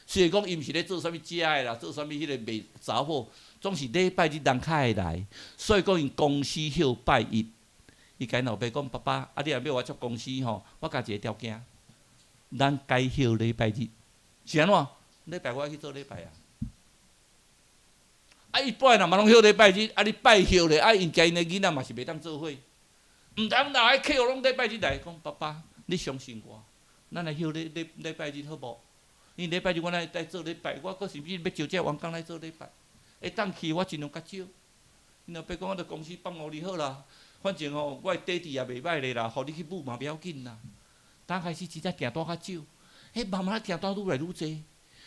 雖然講伊毋是咧做啥物食的啦，做啥物彼個賣雜貨，總是禮拜日人較會來，所以講𪜶公司歇拜一。伊共𪜶老爸講：爸爸，啊你若欲我接公司吼，我加一個條件，咱改歇禮拜日，是按怎？禮拜我愛去做禮拜啊！啊，一般人嘛攏歇禮拜日，啊你拜歇咧，啊𪜶家𪜶的囡仔嘛是袂當做伙，毋通啦！彼客戶攏禮拜日來，講爸爸，你相信我，咱來歇禮拜日好無？因為禮拜日我來來做禮拜，我閣甚至欲招這員工來做禮拜，會當去我盡量較少。𪜶老爸講我著公司放予你好啦，反正吼我的底子也袂歹咧啦，予你去舞嘛袂要緊啦。當開始真正訂單較少，彼慢慢訂單愈來愈濟，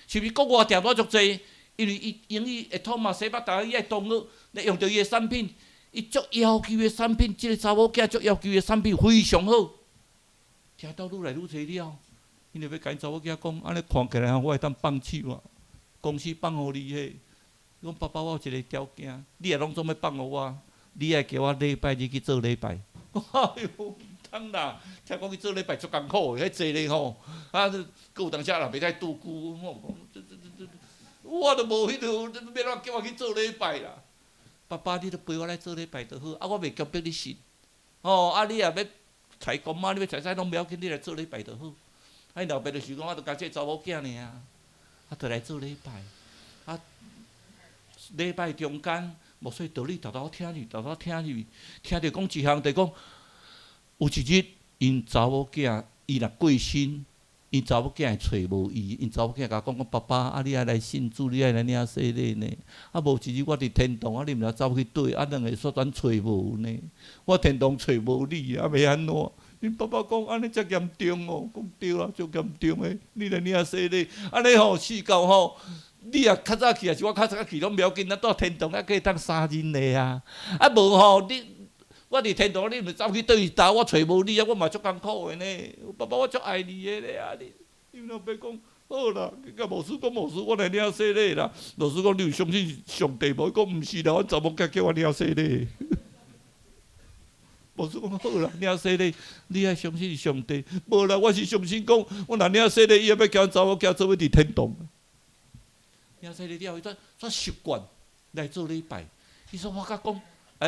是毋是國外訂單足濟？因為伊英語會通嘛，西北大伊愛同學來用著伊的產品，伊足要求的產品，這個查某囝足要求的產品非常好，訂單愈來愈濟了，𪜶就欲共𪜶查某囝講，按呢看起來吼，我會當放手啊，公司放予你彼。伊講爸爸，我有一個條件，你若攏總欲放予我，你愛叫我禮拜日去做禮拜。哎喲，毋通啦！聽講去做禮拜足艱苦的，彼坐咧吼，啊，閣有當時也袂使拄久，吼，這這這這，我都無彼個，欲按怎叫我去做禮拜啦？爸爸，你著陪我來做禮拜就好，啊，我袂強迫你信，吼，啊，你若欲揣公媽，你欲揣啥攏無要緊，你來做禮拜就好。啊，𪜶老爸就是講，我著共這個查某囝爾，啊，著來做禮拜，啊，禮拜中間，牧師道理沓沓聽入，沓沓聽入，聽著講一項，就講有一日，𪜶查某囝伊若過身，𪜶查某囝會揣無伊，𪜶查某囝共講講爸爸，啊你愛來信主，你愛來領洗禮呢。啊無一日我佇天堂，啊你毋知走去佗，啊兩个煞轉揣無呢。我天堂揣無你，啊欲按怎？𪜶爸爸講按呢遮嚴重哦，講對啊，足嚴重的，你來領洗禮，按呢吼死到吼。你若較早去，抑是我較早去，攏無要緊，咱蹛天堂猶閣會當相認的啊！啊無吼，你我佇天堂，你毋是走去佗位搭，我揣無你啊，我嘛足艱苦的呢。爸爸，我足愛你的咧啊！你，𪜶老爸講好啦，共牧師講牧師，我來領洗禮啦。牧師講你有相信上帝無？伊講毋是啦，阮查某囝叫我領洗禮。牧師講好啦，領洗禮，你愛相信上帝。無啦，我是相信講，我若領洗禮，伊也欲共阮查某囝做伙佇天堂。領洗禮了後，伊煞習慣來做禮拜。伊說我甲講，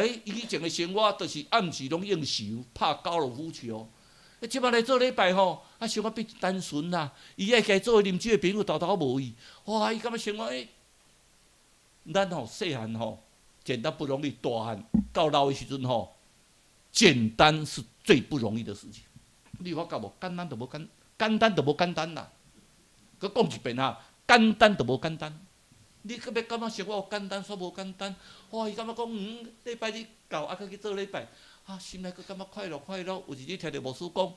欸，伊以前的生活就是暗时攏應酬，拍高爾夫球。欸，這擺來做禮拜吼，啊，生活變單純啦。伊愛家做啉酒的朋友，沓沓無伊。哇，伊感覺生活欸，咱吼細漢吼，簡單不容易，大漢到老的時陣吼，簡單是最不容易的事情。你有發覺無？簡單就無簡，簡單就無簡單啦。閣講一遍哈，簡單就無簡單。你閣欲感覺生活有簡單，煞無簡單。哇！伊感覺講，禮拜日到，啊，閣去做禮拜，啊，心內閣感覺快樂快樂。有一日聽著牧師講，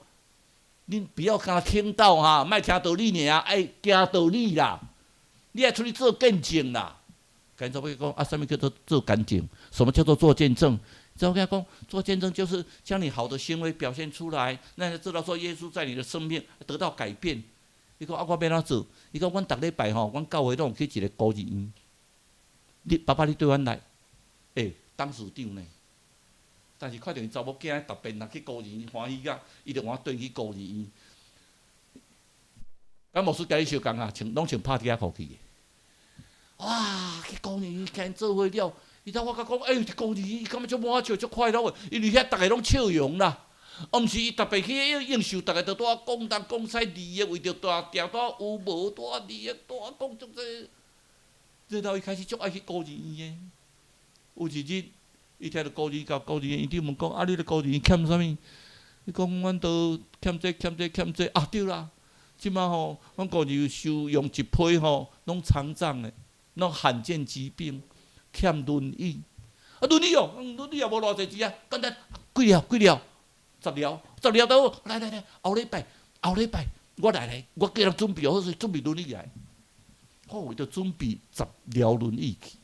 恁不要干焦聽道哈，莫聽道理爾，愛行道理啦。你愛出去做見證啦。共𪜶查某講啊，啥物叫做做見證？什麼叫做做見證？查某囝講，做見證就是將你好的行為表現出來，讓人知道說耶穌在你的生命得到改變。伊講啊，我欲按怎做？伊講，阮逐禮拜吼，阮教會攏有去一个孤兒院。你爸爸，你綴阮來，欸，董事長呢？但是看著𪜶查某囝逐遍若去孤兒院歡喜甲，伊就換轉去孤兒院。敢牧師共你相仝啊，穿攏穿拍鐵仔褲去的。哇！去孤兒院共𪜶做伙了，伊頭我甲講，欸，孤兒院伊感覺足滿足、足快樂的，因為遐逐个攏笑容啦。啊，毋是伊特別去應應酬，逐个都拄仔講東講西，利益為著大定拄有無拄仔利益拄仔講足濟。然後伊開始足愛去孤兒院的。有一日，伊聽著孤兒共孤兒院院長問講：啊，你咧孤兒院欠啥物？伊講：阮都欠這欠這欠這。啊，對啦，這馬吼，阮孤兒院收容一批吼，攏殘障的，攏罕見疾病，欠輪椅。啊，輪椅哦，輪椅也無偌濟錢啊，簡單，幾粒幾粒。十粒，十粒都好，來來來，後禮拜，後禮拜，我來來，我叫人準備好勢，準備輪椅來。我為著準備十粒輪椅去，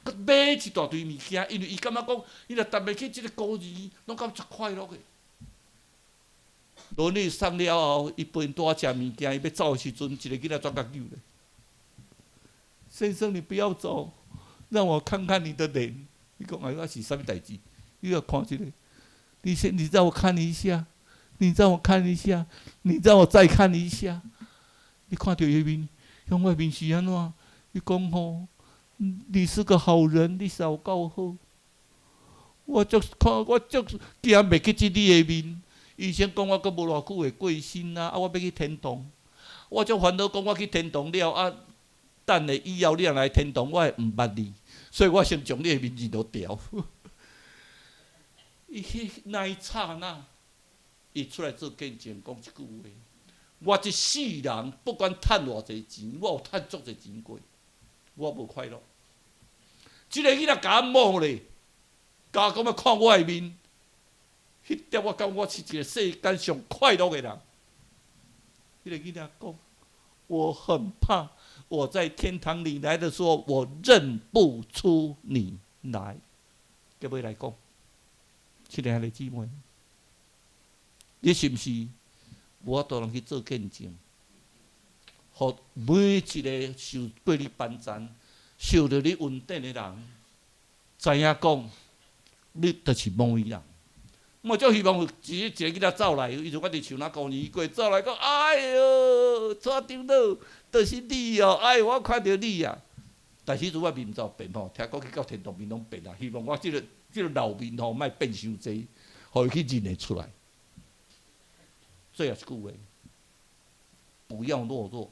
閣買一大堆物件，因為伊感覺講，伊若逐擺去這个孤兒院，攏感覺足快樂的。輪椅送了後，伊陪𪜶拄仔食物件，伊欲走的時陣，一个囡仔轉共救咧。先生，你不要走，讓我看看你的臉。伊講哎，我是啥物代誌？你欲看這个。你先，你讓我看一下，你讓我看一下，你讓我再看一下。你看著伊面，講我面是按怎？伊講吼，你是個好人，你是有夠好。我足看，我足驚袂記得你的面。醫生講我閣無偌久會過身啊，啊，我欲去天堂。我足煩惱，講我去天堂了啊，等下以後你若來天堂，我會毋捌你，所以我先將你的面認落掉。伊彼那一剎那，伊出來做見證，講一句話：我這世人不管趁偌濟錢，我有趁足濟錢過，我無快樂。這个囡仔共我摸咧，共我講欲看我的面，彼點我感覺我是一個世間上快樂的人。彼个囡仔講：我很怕我在天堂裡來的時候，我認不出你來。結尾來講。親愛的姊妹，你是毋是無法度通去做見證？予每一个受過你幫贊、受著你恩典的人，知影講，你就是某伊人。我足希望有一一個囡仔走來，伊陣我佇樹林公園過，走來講：哎喲，蔡長老，就是你哦！哎，我看著你啊！但是彼陣我面就變吼，聽講去到天堂面攏變啊。希望我這个老面吼，莫變傷濟，予伊去認會出來。最後一句話：不要懦弱，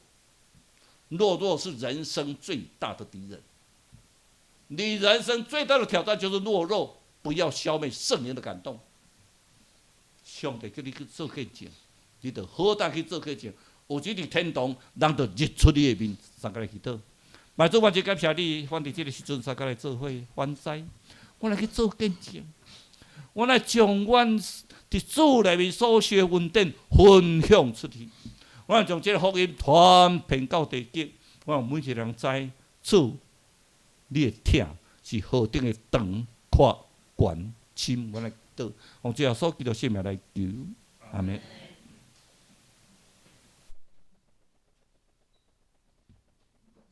懦弱是人生最大的敵人。你人生最大的挑戰就是懦弱，不要消滅聖靈的感動。上帝叫你去做見證，你就好膽去做見證。有一日天堂，人就認出你的面，相共來祈禱。媽祖，我真感謝你，阮佇這个時陣相共來做伙反思，阮來去做見證，阮來將阮佇主內面所學恩典分享出去，阮來將這个福音傳遍到地極，我讓每一個人知主，你的疼是何等的長闊懸深，阮來禱，奉主耶穌基督聖名來求，阿們。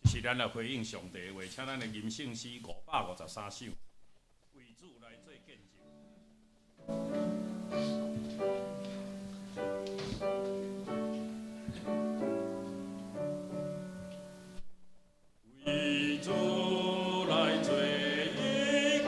是咱來回應上帝的話，請咱的吟聖詩553首，為主來做見證。為主來做見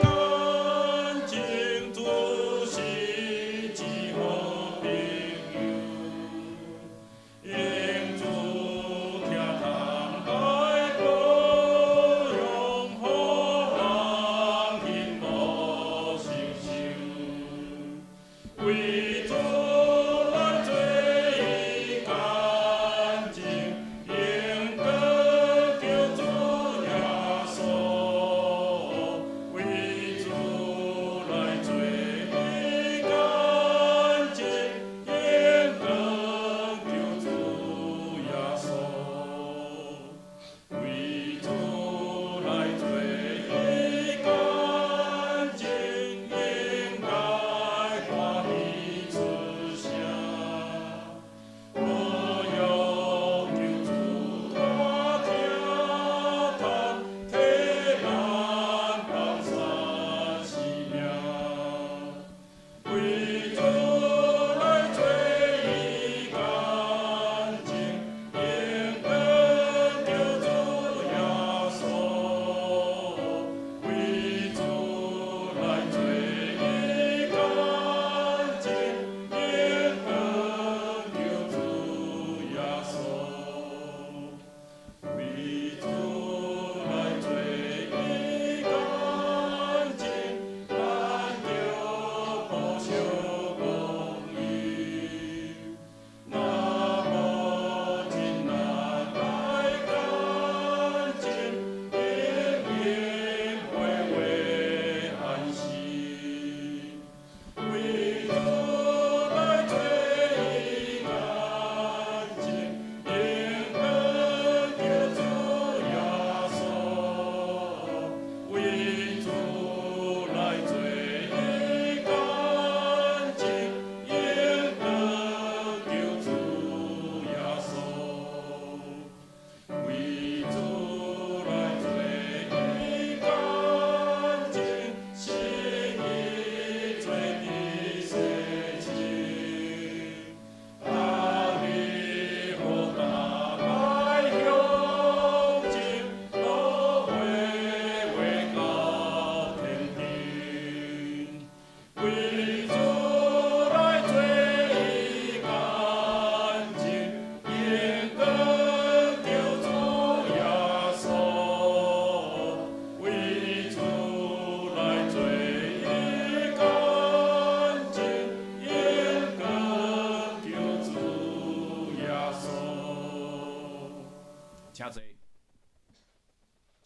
請坐，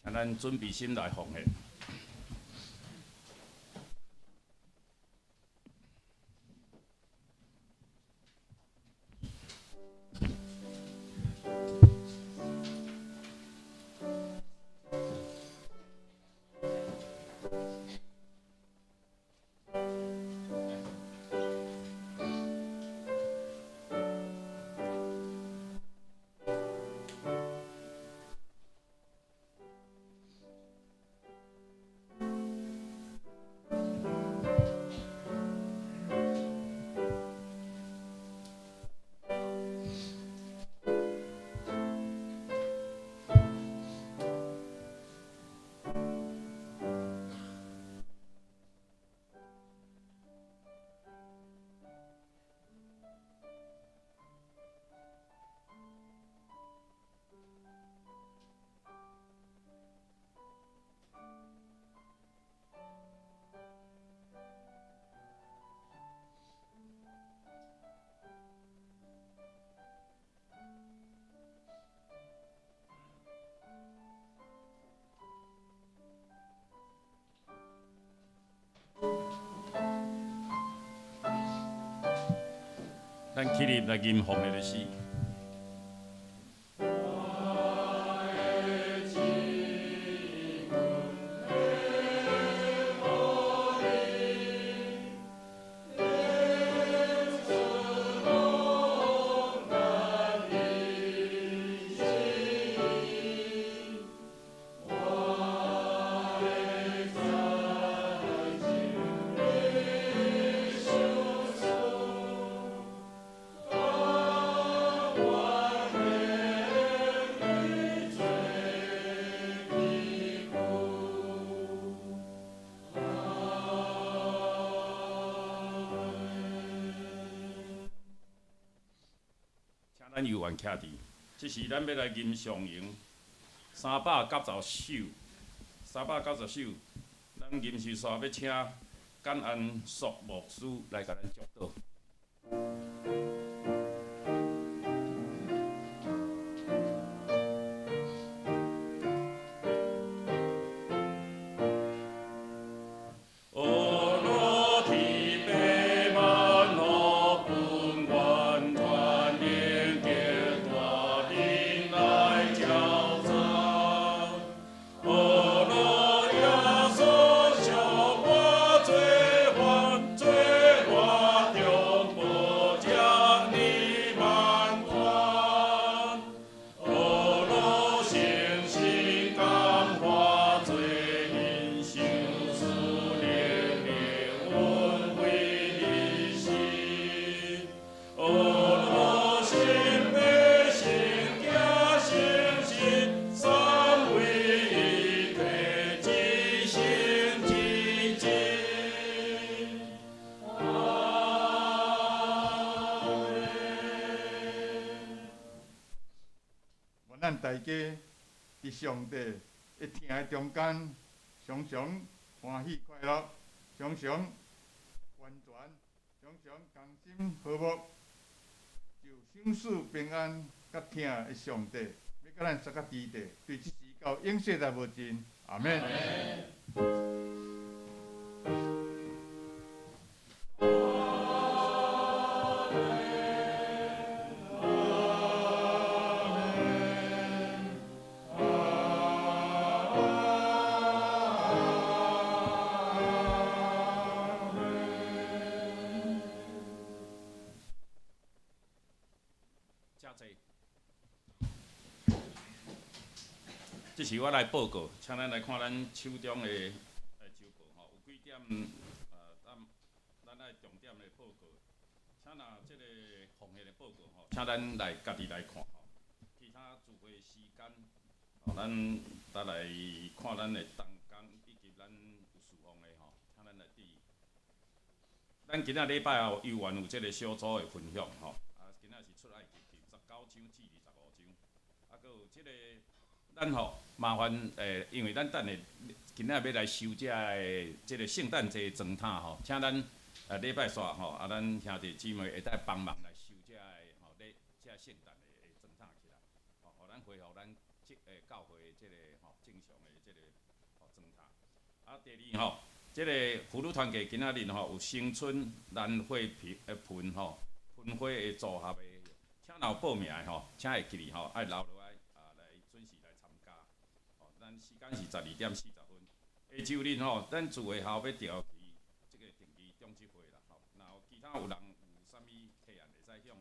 請咱準備心來奉獻。咱起立來吟奉獻的詩。請咱猶原徛佇，這是咱欲來吟上詠390首，390首，咱吟詩煞欲請簡安碩牧師來共咱祝禱。咱大家佇上帝的疼的中間，常常歡喜快樂，常常完全，常常同心和睦，就賞賜平安佮疼的上帝，欲佮咱相佮佇地，對這時到永世代無盡。阿們。請坐。這是我來報告，請咱來看咱手中的週報吼，有幾點咱咱愛重點來報告。請若這个奉獻的報告吼，請咱來家己來看吼。其他聚會時間，吼，咱再來看咱的同工以及咱有事奉的吼，請咱來注意。咱今仔禮拜後猶原有這个小組的分享吼，啊，今仔是出埃及記19章至25章，啊，閣有這个咱吼麻煩因為咱等下今仔欲來收這个這个聖誕節裝塔吼，請咱禮拜煞吼，啊，咱兄弟姊妹會當幫忙來收這个吼，禮這聖誕的裝塔起來，吼，予咱恢復咱正這教會的這個吼正常的這個吼狀態。啊，第二吼，這個婦女團契今仔日吼有新春蘭花皮的盆吼，盆花的組合的，請若有報名的吼，請會記得吼，愛留落來啊，來準時來參加。吼，咱時間是12點40分。下晝日吼，咱自會校欲調去這個定期長執會啦吼。若有其他有人有啥物提案，會使向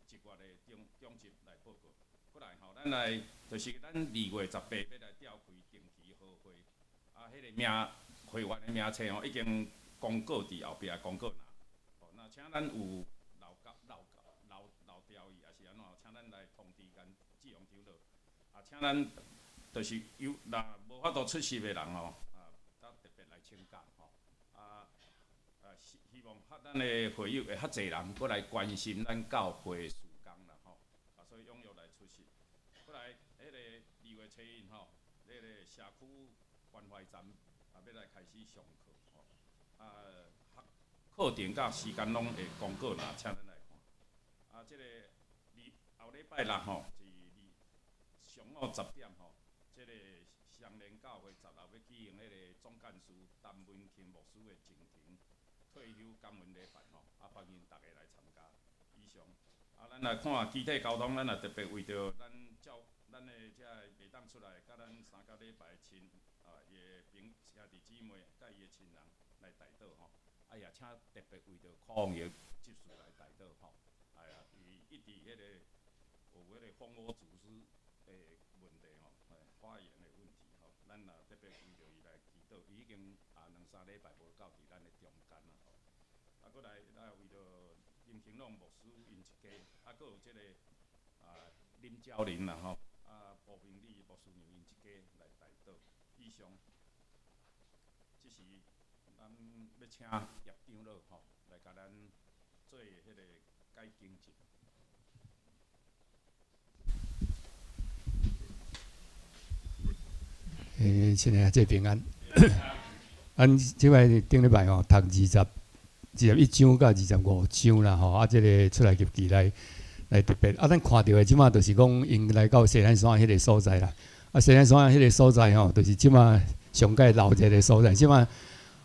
一月的長長執來報告。過來吼，咱來就是咱2月18欲來召開定期合會，啊，彼個名會員的名冊吼已經公告佇後壁公告欄。吼，那請咱有漏交漏漏漏掉去，抑是按怎，請咱來通知咱志榮長老。啊，請咱就是有若無法度出席的人吼，啊，較特別來請假吼。啊啊，希希望較咱的會友會較濟人閣來關心咱教會事工啦吼。啊，所以踴躍來出席。過來，彼個2月初一吼，彼個社區關懷站啊，欲來開始上課吼。啊，學課程佮時間攏會公告啦，請咱來看。啊，這個二後禮拜六吼，是二上午10點吼，這個雙連教會十樓欲舉行彼個總幹事陳文慶牧師的進程退休感恩禮拜吼，啊，歡迎大家來參加。以上，啊，咱來看肢體溝通，咱也特別為著咱教咱的這个袂當出來，佮咱三角禮拜親啊，伊的朋兄弟姊妹佮伊的親人來代禱吼。啊，也請特別為著柯王爺執事來代禱吼。哎呀，伊一直彼個有彼個蜂窩組織的問題吼，發炎的問題吼，咱也特別為著伊來祈禱。伊已經啊兩三禮拜無到佇咱的中間啊吼。啊，閣來咱為著林興朗牧師𪜶一家，啊，閣有這個啊林昭玲啦吼，啊胡平禮牧師娘𪜶一家來代禱。以上，這是咱欲請葉長老吼來共咱做彼個解經節。親愛的這平安。咱這擺頂禮拜吼讀21章佮25章啦吼，啊，這個出埃及記來特別啊，咱看著的這馬就是講𪜶來到西奈山彼個所在啦。啊，西奈山彼個所在吼，就是這馬上蓋鬧熱的所在，這馬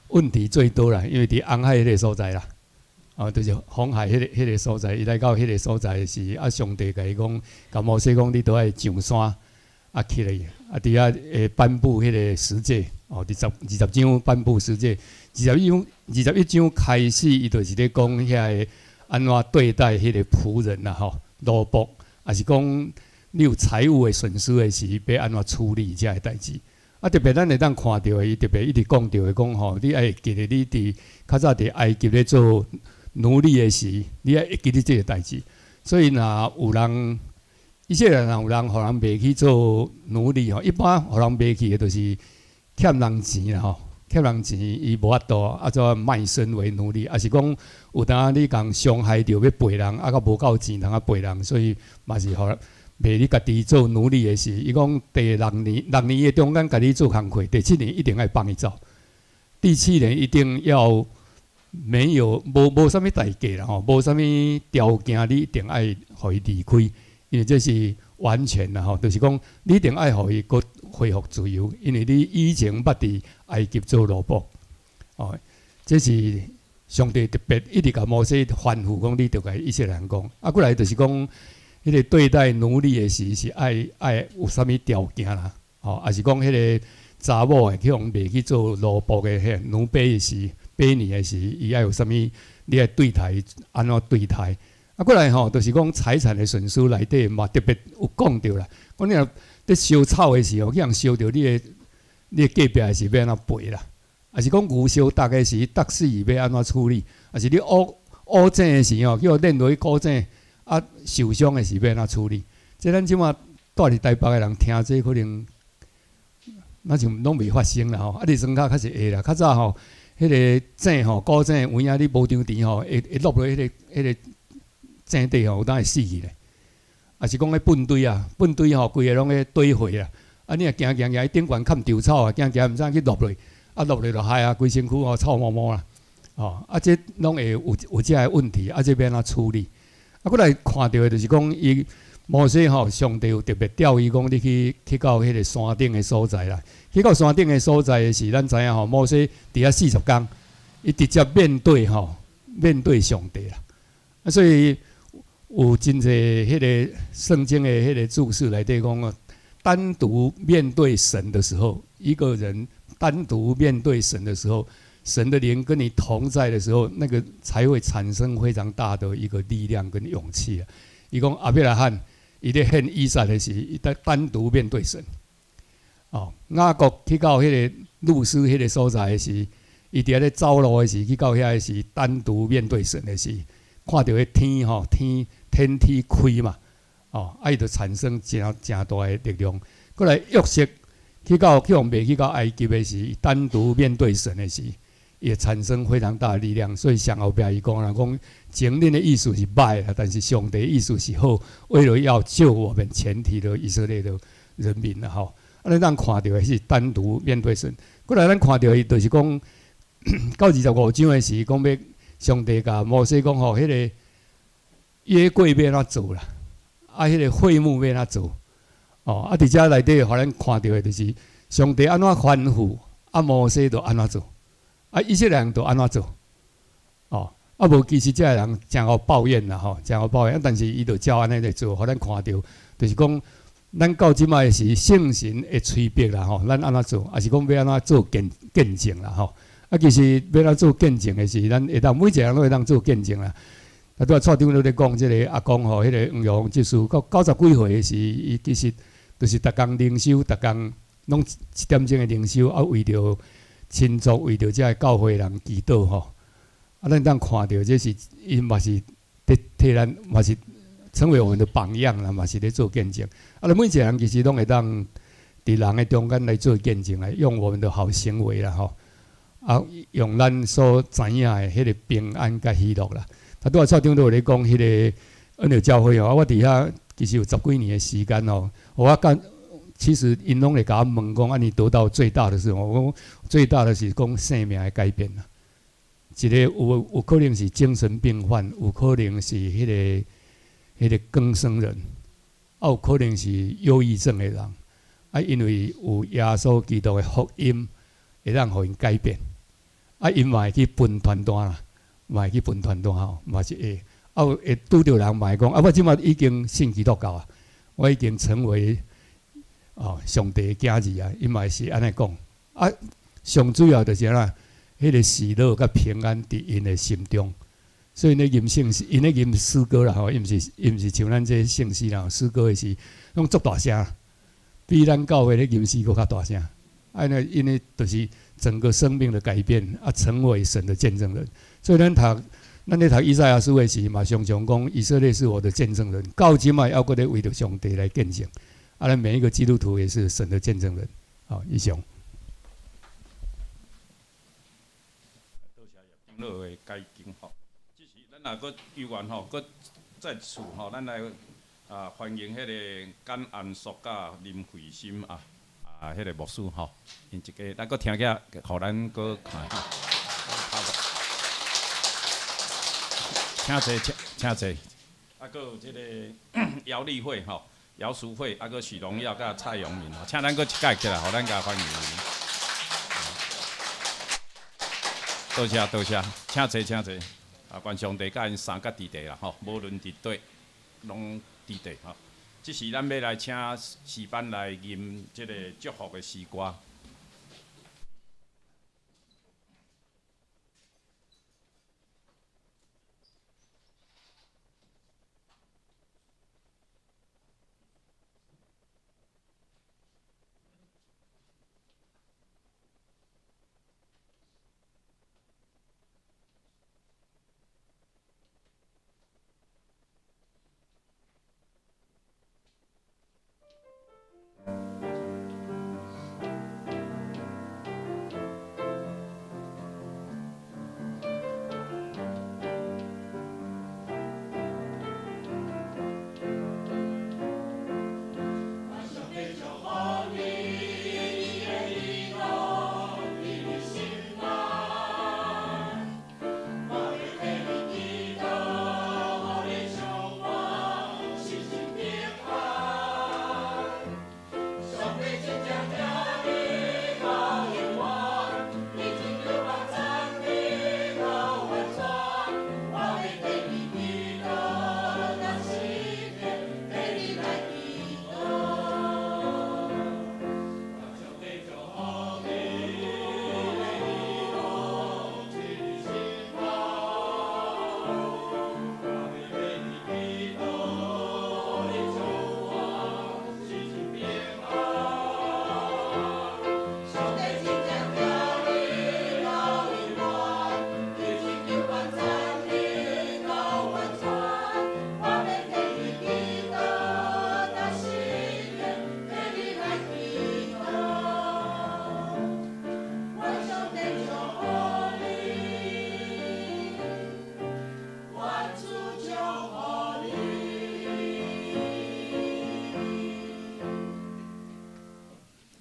問題最多啦，因為佇紅海彼個所在啦，哦，就是紅海彼個所在，伊來到彼個所在時，啊，上帝共伊講，共摩西講，你都愛上山，啊，起來，啊，佇遐會頒布彼個十誡，哦，佇20章頒布十誡，21章21章開始，伊就是咧講遐個按怎對待彼個僕人啦，吼，奴僕，抑是講你有財物的損失的時，欲按怎處理這个代誌。啊，特別咱會當看著的，伊特別一直講著的講吼，你愛會記得你佇較早佇埃及咧做奴隸的時，你愛會記得這個代誌。所以若有人，以色列若有人予人賣去做奴隸吼，一般予人賣去的，就是欠人錢啦吼，欠人錢伊無法度啊，怎賣身為奴隸，抑是講有當你共傷害著欲賠人，啊，閣無夠錢通啊賠人，所以嘛是予賣你家己做奴隸的時，伊講第六年，六年的中間共你做工課，第七年一定愛放伊走，第七年一定要沒有無無啥物代價啦吼，無啥物條件，你一定愛予伊離開，因為這是完全啦吼，就是講你一定愛予伊閣恢復自由，因為你以前捌佇埃及做奴僕，哦，這是上帝特別一直共摩西吩咐講，你著共以色列人講，啊，過來就是講。彼個對待奴隸的時是愛愛有啥物條件啦？吼，抑是講彼個查某的去予賣去做奴僕的，彼個奴婢的時，婢女的時，伊愛有啥物？你愛對待按怎對待？啊，過來吼，就是講財產的損失內底嘛，特別有講著啦。講你若佇燒草的時候，去予燒著你的隔壁的時，欲按怎賠啦？抑是講牛相觸的時，觸死欲按怎處理？抑是你挖挖井的時吼，去予輾落去古井？啊，受傷的時欲按怎處理？這咱這馬蹛佇台北的人聽這可能，若像攏未發生啦吼。啊，佇莊跤較是會啦。較早吼，彼個井吼，古井有影你無張田吼，會會落落彼個彼個井底吼，有當會死去咧。抑是講彼糞堆啊，糞堆吼，規个攏咧堆血啊。啊，你若行行行，伊頂懸崁稻草啊，行行毋知去落落，啊落落就害啊，規身軀吼臭毛毛啦。吼，啊，這攏會有有這个問題，啊，這欲按怎處理？啊，閣來看著的，就是講伊摩西吼，上帝有特別調伊講，你去到彼个山頂的所在啦。去到山頂的所在的時，咱知影吼，摩西佇遐40工，伊直接面對吼，面對上帝啦。啊，所以有真濟彼个聖經的彼个注釋內底講啊，單獨面對神的時候，一個人單獨面對神的時候，神的靈跟你同在的時候，那個才會產生非常大的一個力量跟勇氣啊。伊講亞伯拉罕，伊咧獻以撒的時，伊單獨面對神。哦，雅各去到彼个路斯彼个所在的時，伊佇遐咧走路的時，去到遐的時，單獨面對神的時，看著彼天吼，天梯開嘛，哦，啊伊就產生誠誠大的力量。閣來約瑟去到去予賣去到埃及的時，單獨面對神的時，也產生非常大的力量。所以上後壁伊講啦，講情恁的意思是歹啦，但是上帝意思是好，為了要救我們全體的以色列的人民啦吼。啊，咱當看著的是單獨面對神。閣來咱看著的就是講到25章的時，講欲上帝共摩西講吼，彼个約櫃欲按怎做啦？啊，彼个會幕欲按怎做？哦，啊，佇遮內底，予咱看著的就是上帝按怎吩咐，啊，摩西就按怎做，啊，以色列人就按怎做。哦，啊，無其實這个人誠好抱怨啦，吼，誠好抱怨，啊，但是伊就照按呢來做，予咱看著，就是講，咱到這擺是聖神的催逼啦，吼，咱按怎做，抑是講欲按怎做見證啦，吼。啊，其實欲按怎做見證的是，咱會當每一個人攏會當做見證啦。啊，拄仔蔡長老咧講這个阿公吼，彼个黃玉鳳執事到90幾歲的時，伊其實就是逐工靈修，逐工攏一點鐘的靈修，啊，為著親族，為著這个教會人祈禱吼。啊，咱當看著這是伊嘛是佇替咱，嘛是成為我們的榜樣啦，嘛是咧做見證。啊，每一個人其實攏會當佇人的中間來做見證來，用我們的好行為啦吼，啊，用咱所知影的彼个平安佮喜樂啦。啊，拄仔蔡長老有咧講彼个恩友教會吼，啊，我佇遐其實有十幾年的時間吼，我感其實𪜶攏會共我問講，啊，你得到最大的是啥？我講最大的是講生命的改變啦。一个有可能是精神病患，有可能是彼个更生人，啊，有可能是憂鬱症的人，啊，因為有耶穌基督的福音，會當予𪜶改變，啊，𪜶嘛會去分傳單啦，嘛會去分傳單吼，嘛是會，啊，有會拄著人嘛會講，啊，我這擺已經信基督教啊，我已經成為哦上帝的囝兒啊，𪜶嘛是按呢講，啊，上主要就是按怎，彼个喜樂佮平安佇𪜶的心中，所以咧吟聖詩，𪜶咧吟詩歌啦吼，伊毋是像咱這聖詩啦，詩歌的是攏足大聲，比咱教會咧吟詩閣較大聲。啊，呢，𪜶咧就是整個生命的改變，啊，成為神的見證人。所以咱咧讀以賽亞書的時，嘛常常講以色列是我的見證人，到這擺猶閣咧為著上帝來見證。啊，咱每一個基督徒也是神的見證人。好，以上。多謝葉長老的解經吼，這是咱若閣有緣吼，閣再次吼，咱來啊歡迎彼个簡安淑佮林慧心啊啊，彼个牧師吼，𪜶一家，咱閣聽起來，予咱閣看。請坐，請坐。啊，閣有這个姚麗慧吼，姚淑慧，啊，閣許榮耀佮蔡永明吼，請咱閣一擺起來，予咱共歡迎。多謝多謝，請坐請坐。啊，願上帝佮𪜶三角佇地啦吼，無論佇佗，攏佇地吼。這時咱欲來請詩班來吟這个祝福的詩歌。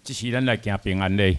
這時咱來行平安禮。